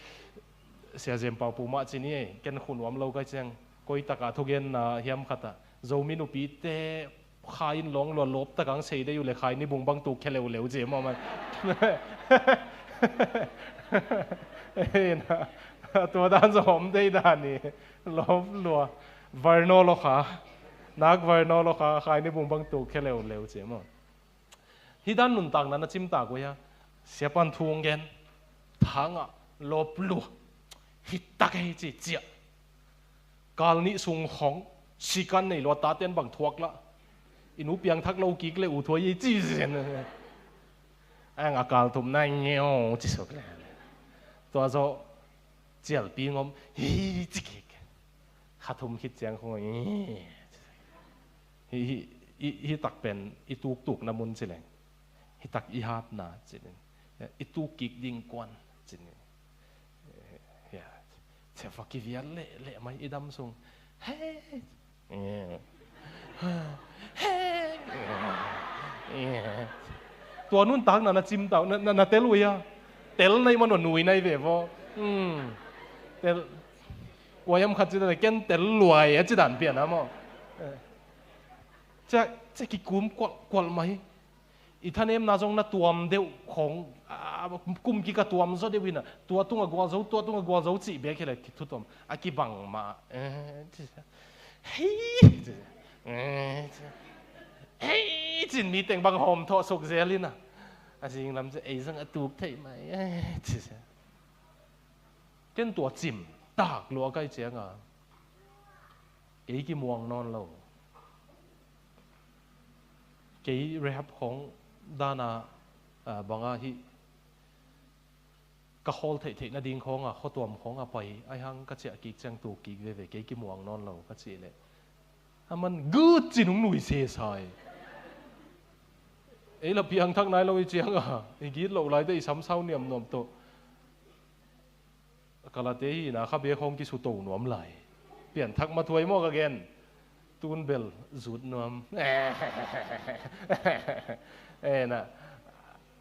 Sia Zem Pau pu mah ci ni ei, ken khu nuam lo kai ciang. Koi taka thugenna hiam khat a. Zomi nupite khai in lawng lua lawp takang sei dei uh le khai ni bung bang tuk khe leuleu ci mawh man. Tua dan zong om dei dan ni. Lawp lua. Varno lo kha. Nak varno lo kha. Khai ni bung bang tuk khe leuleu ci mawh. Hih dan nuntakna na cimtak uh hia? Siapan thu ong gen. Thangah lawp lua. Hih tak hei ci ciah. Kal nih sung khong sikan nei lua taten bang thuak lah. I nu piangthak lo kik le uh thuai ei ci zen. Ang a kal thum na ngeo ci suk le. Tua zawh cialpi ngom hi ci kik. Kha thum khit ciang khong hi. Hi, hi, hi, hi tak pen i tuktuk na mun ci leng. Hi tak i hatna ci leng. I tuk kik ding kuan ci leng. Ya. Cia fa kivial leh, leh mai i dam sung. Hei. Hei. Tua nuntakna na cimtak, na, na, na tel uh hia? Tel nai man uh nui nai ve vaw. Hmm. Tel. Kuayam khat ci dan ken tel luai a ci dan pian a maw. Cia, cia kikum kual, kual mai. I thanemna zong na tuam deuh khong, a, kum kik a tuam zaw deuh hi na, tua tungah gualzo, tua tungah gualzo cih bek hi le kithutuam a kibang mah. Eh, ci, hei, ci, eh, ci, hei, cin mi teng bang hawm thawh suk zel hi na. A zing lam ci, ei zong a tuk thei mai, eh, ci, ci. Ken tua cim tak lua kai cianga. Kei kimuang nawn lo. Kei rehab khong dana, ah, banga hi ka khawl theihtheih nading khonga, khuatuam khonga pai, ai hang ka ciah kik ciang tuk kik veve, kei kimuang nawn lo ka cih leh. A man gut cin hong nui sesai. Ei la piangthak nai lo i cianga, i git loh laite i samsau niamnuam tawh. Kalate hi na kha bek hong kisuto nuam lai. Pianthak ma thuai maw ka gen. Tun bel zut nuam. Eh, na.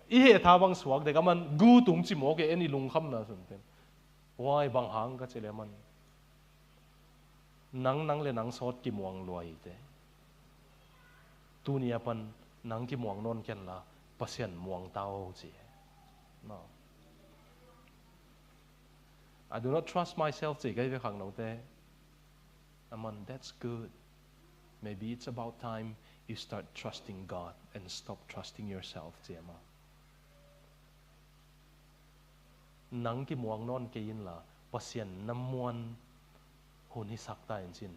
I heh tha bang suak dek a man gu tung ci mawk e en i lungkhamna sun pen. Huai bang hang ka ci le man. Nang, nang le nang sawt kimuang luai te. Tuni a pan nang kimuang nawn ken la Pasian muang ta o ci. No. I do not trust myself ci kai ve khang note. Aman, that's good. Maybe it's about time you start trusting God and stop trusting yourself ci ama. Nang kimuang nawn kei inla Pasian na muan hun hi sak ta in cin.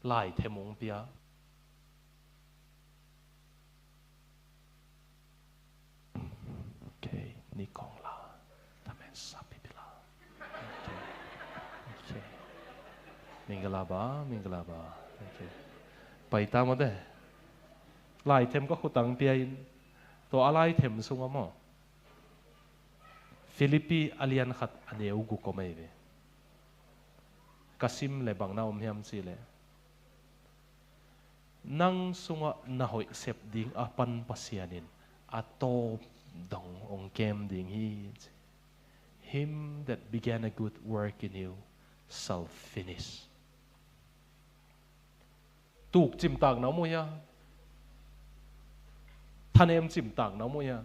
Lai them ung pia. Okay, ni kong la. Tamen sapi pila. Okay. Okay. Mingala ba, mingala ba. Okay. Pai ta mo de. Lai them ka khutang pia in. To a lai them sunga mo. Filipi a lian khat a neu guk om ei ve. Ka sim le bang na om hiam ci le. Nang sungah na hoih sep ding a pan Pasian in a tawp dong ong kem ding hi ci. Him that began a good work in you shall finish. Tuk cimtak na om uh hia? Thanem cimtak na om uh hia?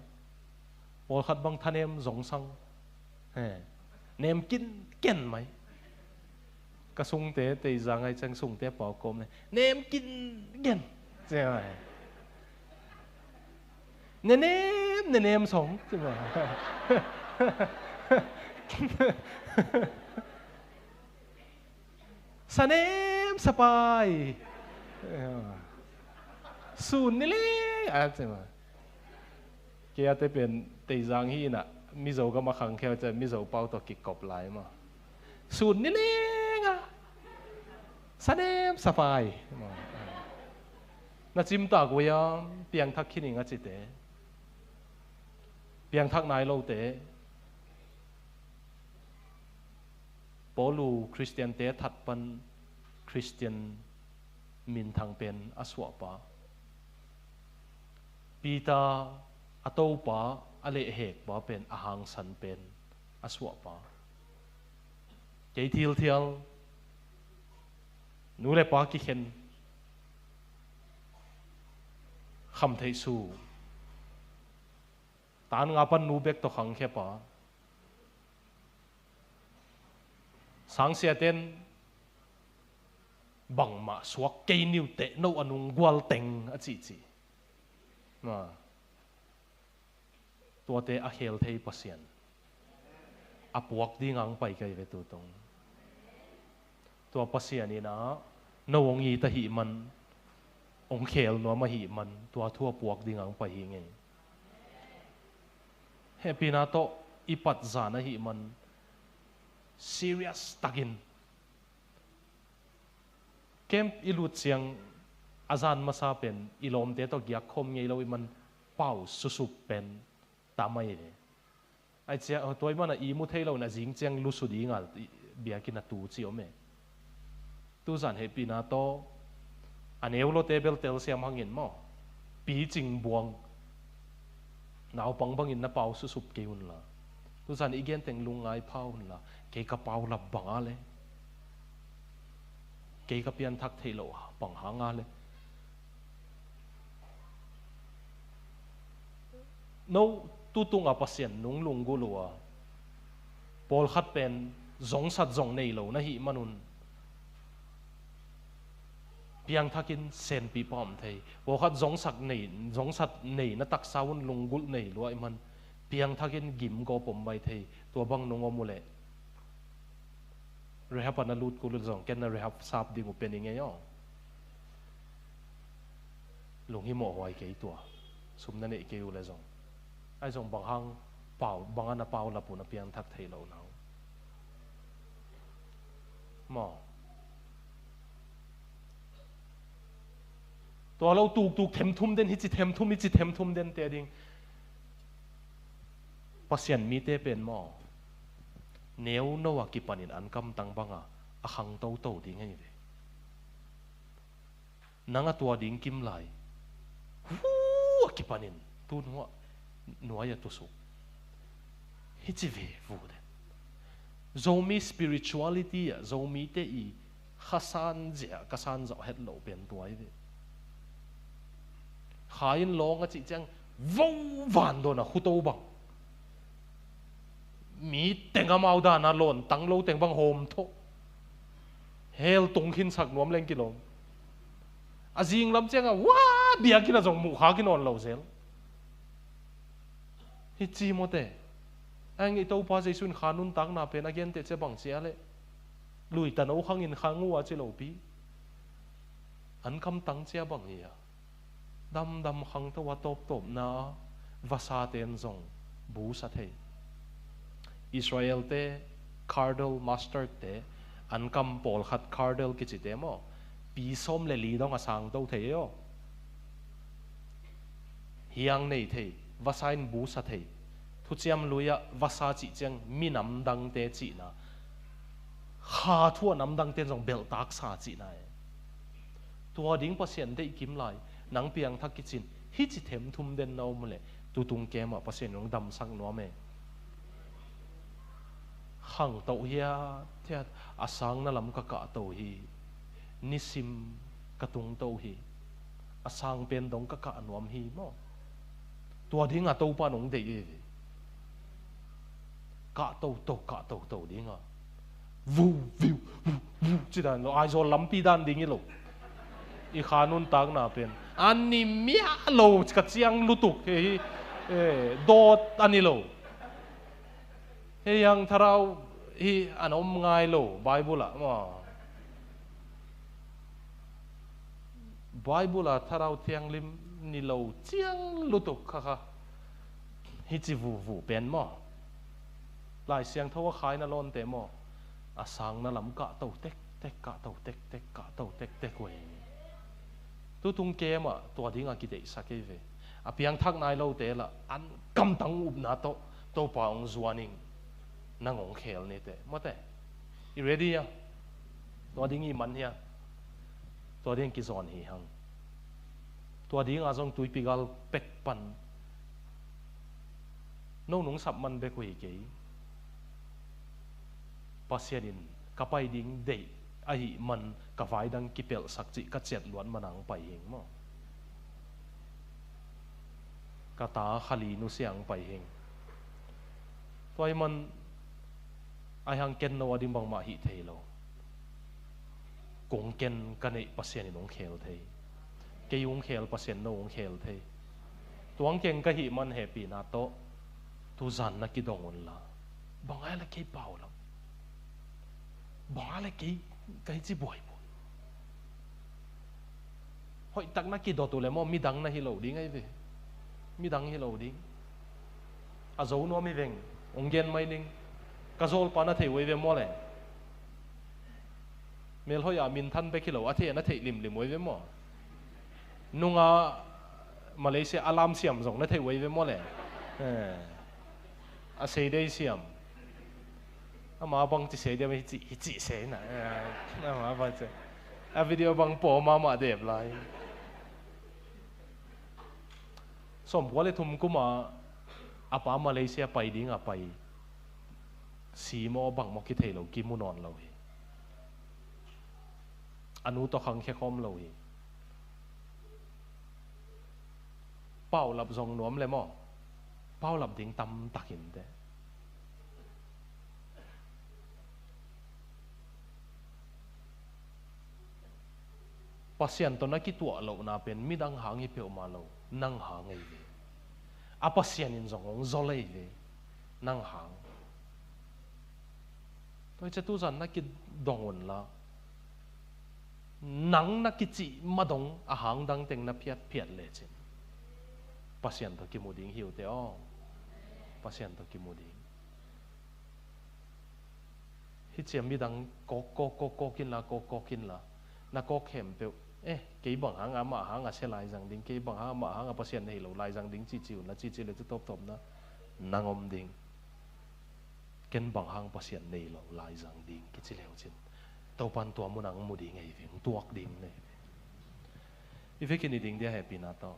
Pawlkhat bang thanem zong sang. He. Nem kin ken mai. Ka sungte, Teizang ai ceng sungte pau kawm ne. Nem kin ken. Ceng ai. Nenem, nenem song. Ceng ai. Sanem sapai. Sun ni leng a cima. Kei a te pen Teizang hi na Mizo gam a khangkhia cia Mizo pau tawh kikop lai ma. Sun ni leng a. Sanem sapai. Na cimtak uh a piangthak khin ing a cite. Piangthak nai lote. Paulu Khristiante that pan Khristian minthang pen a suahpa. Peter a topa a lehhekpa pen a hangsan pen a suahpa. Kei thilthial nu le pa kikhen kham theih su. Tan nga pan nu bek tawh khangkhia pa. Sangsiaten bangmah suak kei niuteh no a nung gual teng a cihcih. Tuate a khel thei Pasian a puak ding ang pai kai ve tutung. Tua Pasian in a no hong it ahih man, hong khel nuam ahih man, tua thu a puak ding ang pai hi ngei. Hehpihna tawh i pat zan ahih man, serious takin camp i lut ciang a zan masa pen i lawmte tawh giak khawm ngei lo i man pau susup pen tam ahi ve. Ai cia, tua i mana i mu thei lo na zing ciang lusu ding a biakinn a tu ci om e. Tuzan hehpihna tawh a neu lote bel telsiam hangin maw, picing buang naupang bangin na pau susup kei unla. Tuzan i genteng lungngai pha unla. Kei ka pau lap bang a le, kei ka pianthak theih loh bang hang a le. No tutung a Pasian nung lunggulh uh a, pawlkhat pen zongsat zong nei lo na hih manun piangthakin senpih pah om thei. Pawlkhat zongsak nei, zongsat nei na taksa un lunggulh nei luai man piangthakin gim gawp om mai thei. Tua bang nung om uh leh Rehab a na lut kul uh zong ken na rehab sap ding uh pen i ngei aw. Lunghimawh huai kei tua. Sum na neih kei uh le zong. Ai zong bang hang pau, bang a na pau lap uh na piangthak theih loh na uh. Maw. Tua lo tuktuk themthum den, hici themthum, hici themthum den te ding. Pasian mite pen maw, neu no a kipanin an kamtang banga a khang toto ding ahi ve. Nang a tua ding kim lai, hu a kipanin tu nuai a tusuk. Hici ve vu den. Zomi spirituality ah Zomite i khasan zia, khasan zauh het loh pen tua hi ve. Kha in lawng a cih ciang vo van dawn a khuto bang. Mi teng amau dana lawn tang lo teng bang hawm thawh. Hell tung khinsak nuam leng kilawm. A zing lam cianga, wa, biakinn a zong muh kha kinawn lo zel. Hi ci mawte. Ang i Topa Jesu in kha nuntakna pen a genteh cia bang cia le. Lui tano khangin kha ngu a ci lopi. An kamtang cia bang hi a. Damdam khangto a tawptawpna a vasa ten zong bu sa thei. Israel te, cardle, mustard te, an kam pawlkhat cardle kici te maw? Pi sawm le li dong a sangto thei aw. Hiang nei thei, vasa in bu sa thei. Thuciam lui ah vasa cih ciang minam dangte cihna. Kha thu a namdang ten zong belhtak sa cihna e. Tua ding Pasian deih kim lai, nang piangthak kicin, hici themthum den na om leh, tutung kem ah Pasian in hong damsak nuam e. Khangto hiathiat, a sangna lam ka kahto hi. Nisim ka tungto hi. A sang pen dong ka kah nuam hi maw. Tua dinga Topa nong deih hi. Kahtoto, kahtoto dinga. Vu, viu, vu, vu, ci dan lo. Aizawl lampi dan ding hi lo. I kha nuntakna pen a ni miah lo, ka ciang lutuk hi. Eh, dawt a ni lo. Hei hang Thlarau hi an om ngai lo Bible ah maw. Bible ah Thlarau Thianghlim ni lo ciang lutuk kha kha. Hi ci vuvu pen maw. Lai Siangtho a khaina lawnte maw. A sangna lam kahto tektek, kahto tektek, kahto tektek uh hi. Tutung kem ah tua dinga kideihsak ei ve. A piangthak nai lote lah an kamtang upna tawh Topa hong zuan ing. Nang hong khel nite mawte. I ready a? Tua ding i man hia? Tua ding kizawn hi hang. Tua dinga zong tuipi gal pek pan no nung sap man bek uh hi kei. Pasian in ka pai ding deih ahih man ka vai dang kipelhsak cih ka ciat luat man ang pai hing maw. Ka ta kha li nusia ang pai hing. Tua ahih man ahi hang ken no a ding bangmah hih thei lo. Kong ken ka neih Pasian in hong khel thei. Kei hong khel Pasian no hong khel thei. Tuang keng ka hih man hehpihna tawh tuzan na kidong unla. Bang ai la kei pau lam. Bang ai la kei ka hi ci buaibuai. Hoihtak na kidot uh le maw midang na hi lo ding ahi ve. Midang hi lo ding. A zo nuam hi veng. Hong gen mai ning. Ka zawlpa na thei uh ahi ve maw le. Melhoih ah minthan bek hi lo a thei a na theih limlim uh ahi ve maw. Nunga Malaysia a lamsiam zong na theih uh ahi ve maw le. Eh. A sei dei siam. Ama bang ci sei dei hi ci hi ci sei na. Eh. Ama bang ci. A video bang pawh mahmah dep lai. Sawmkua le thum kuma a pa Malaysia pai dinga pai. Si maw bang maw kithei lo kimu nawn lo hi. A nu tawh khangkhia khawm lo hi. Paulap zong nuam le maw. Paulap ding tamtak in teh. Pasian tawh na kituah lohna pen midang hang hi peuhmah lo, nang hang ei ve. A Pasian in zong hong zaw lei ve, nang hang. Tua hi ciah tuzan na kidong unla, nang na kicih madong a hang dang teng na phiatphiat lecin Pasian tawh kimu ding hi uh teh aw. Pasian tawh kimu ding. Hi ciah midang kawk kawk kawk kawk inla, kawk kawk inla, na kawk khempeuh, eh, kei bang hang amah hang a sia lai zang ding, kei bang hang amah hang a Pasian nei lo lai zang ding cici unla, cici le ci tawptawp na nang om ding. Ken bang hang Pasian nei lo lai zang ding kici leu cin Topan tua munah hong mu ding ahi ve, hong tuak ding nei ve. I vekin i ding dia hehpihna tawh